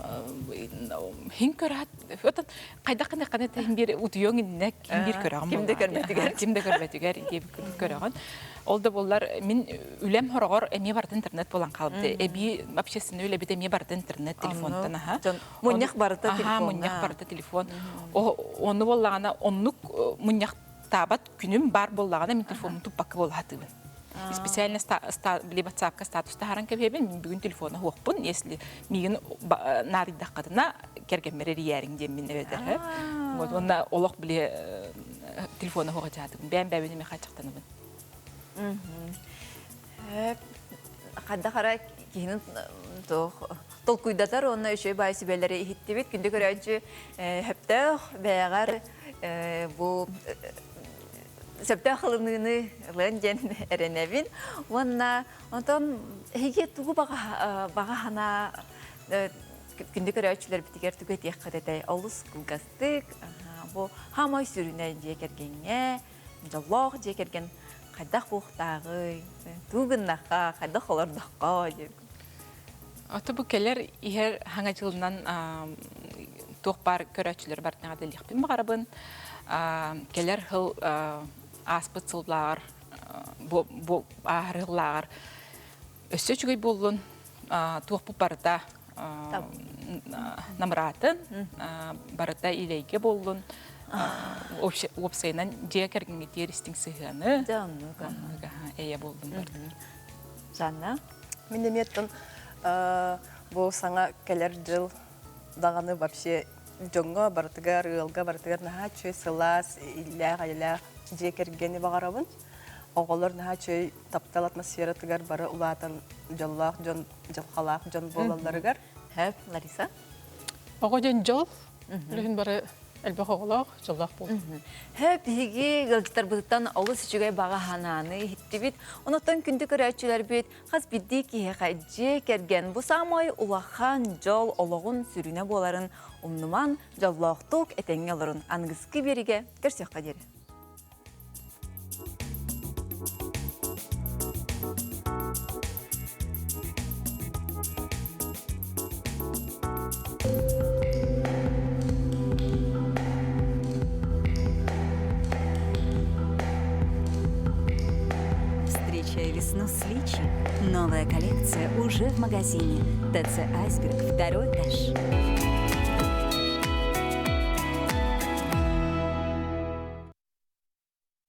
хин көрөт отон хайдах гына кана тахин бир утуйоң инне ким бир көрөҕүн Ким да көрбөтүгэр. Ким да көрбөтүгэр диэбит курдук көрөҕүн. Ол да буоллар мин үлэм хороҕор эмиэ барыта интернет буолан хаалбыта. Эбии общественный үлэбит эмиэ барыта интернет телефонтан аха. Мунньах барыта телефон. Мунньах барыта телефон. Онну буоллаҕына оннук мунньах таабат күнүм баар буоллаҕына мин телефоммун туппакка буола сатыыбын. Специально били ватсапка статус таһааран кэбиһэбин, мин бүгүн телефона суохпун, если миигин наадыйдаххытына кэргэммэр эрийээриҥ диэммин эбэтэр. Вот уонна олох били телефона суох дьаатыбын. Бэйэм бэйэбин эмиэ хааччахтанабын. Хайдах ара киһини толкуйдатар уонна үчүгэй баай сүбэлэри иһиттибит. Күндү көрөөччү сөптөөх бэйэҕэр бу сөптөөх ылыныыны ылыан диэн эрэнэбин. Уонна онтон эһиги тугу баҕа санаа күндү көрөөччүлэрбитигэр тугу этиэххит этэй? Олус кылгастык, бу хаамай сүрүнэ дьиэ кэргэҥҥэ, дьоллоох дьиэ кэргэн хайдах буохтааҕый, тугу гыннахха, хайдах олордоххо диэн. Ото бу кэлэр иһэр хаҥа дьылынан туох баар көрөөччүлэр барытын эҕэрдэлиэхпин баҕарабын. Кэлэр сыл ааспыт сыллааҕар бу ааһар сыллааҕар өссө үчүгэй буоллун туохпут барыта намыраатын барыта илэйгэ буоллун уопсайынан дьиэ кэргэҥҥитигэр истиҥ сыһыаны эйэ буоллун барыта. Жанна? Мин эмиэ оттон бу саҥа кэлэр дьыл даҕаны вообще дьоҥҥо барытыгар, ыалга барытыгар наһаа үчүгэй сылаас, иллээх-эйэлээх дьиэ кэргэни баҕарабын. Оҕолор наһаа үчүгэй таптал атмосфератыгар бары улаатан дьоллоох дьон, дьылҕалаах дьон буолалларыгар. Хэп, Лариса? Оҕо диэн дьол, билигин бары элбэх оҕолоох, дьоллоох буолуу. Хэп, биһиги ыалдьыттарбытыттан олус үчүгэй баҕа санааны иһиттибит. Онуттан күндү көрөөччүлэрбит хас биирдии киһиэхэ дьиэ кэргэн бу саамай улахан дьол олоҕун сүрүнэ буоларын умнуман, дьоллоохтук этэҥҥэ олорун. Аныгыскы биэригэ көрсүөххэ диэри. Встречай весну с Личи. Новая коллекция уже в магазине. ТЦ «Айсберг», второй этаж.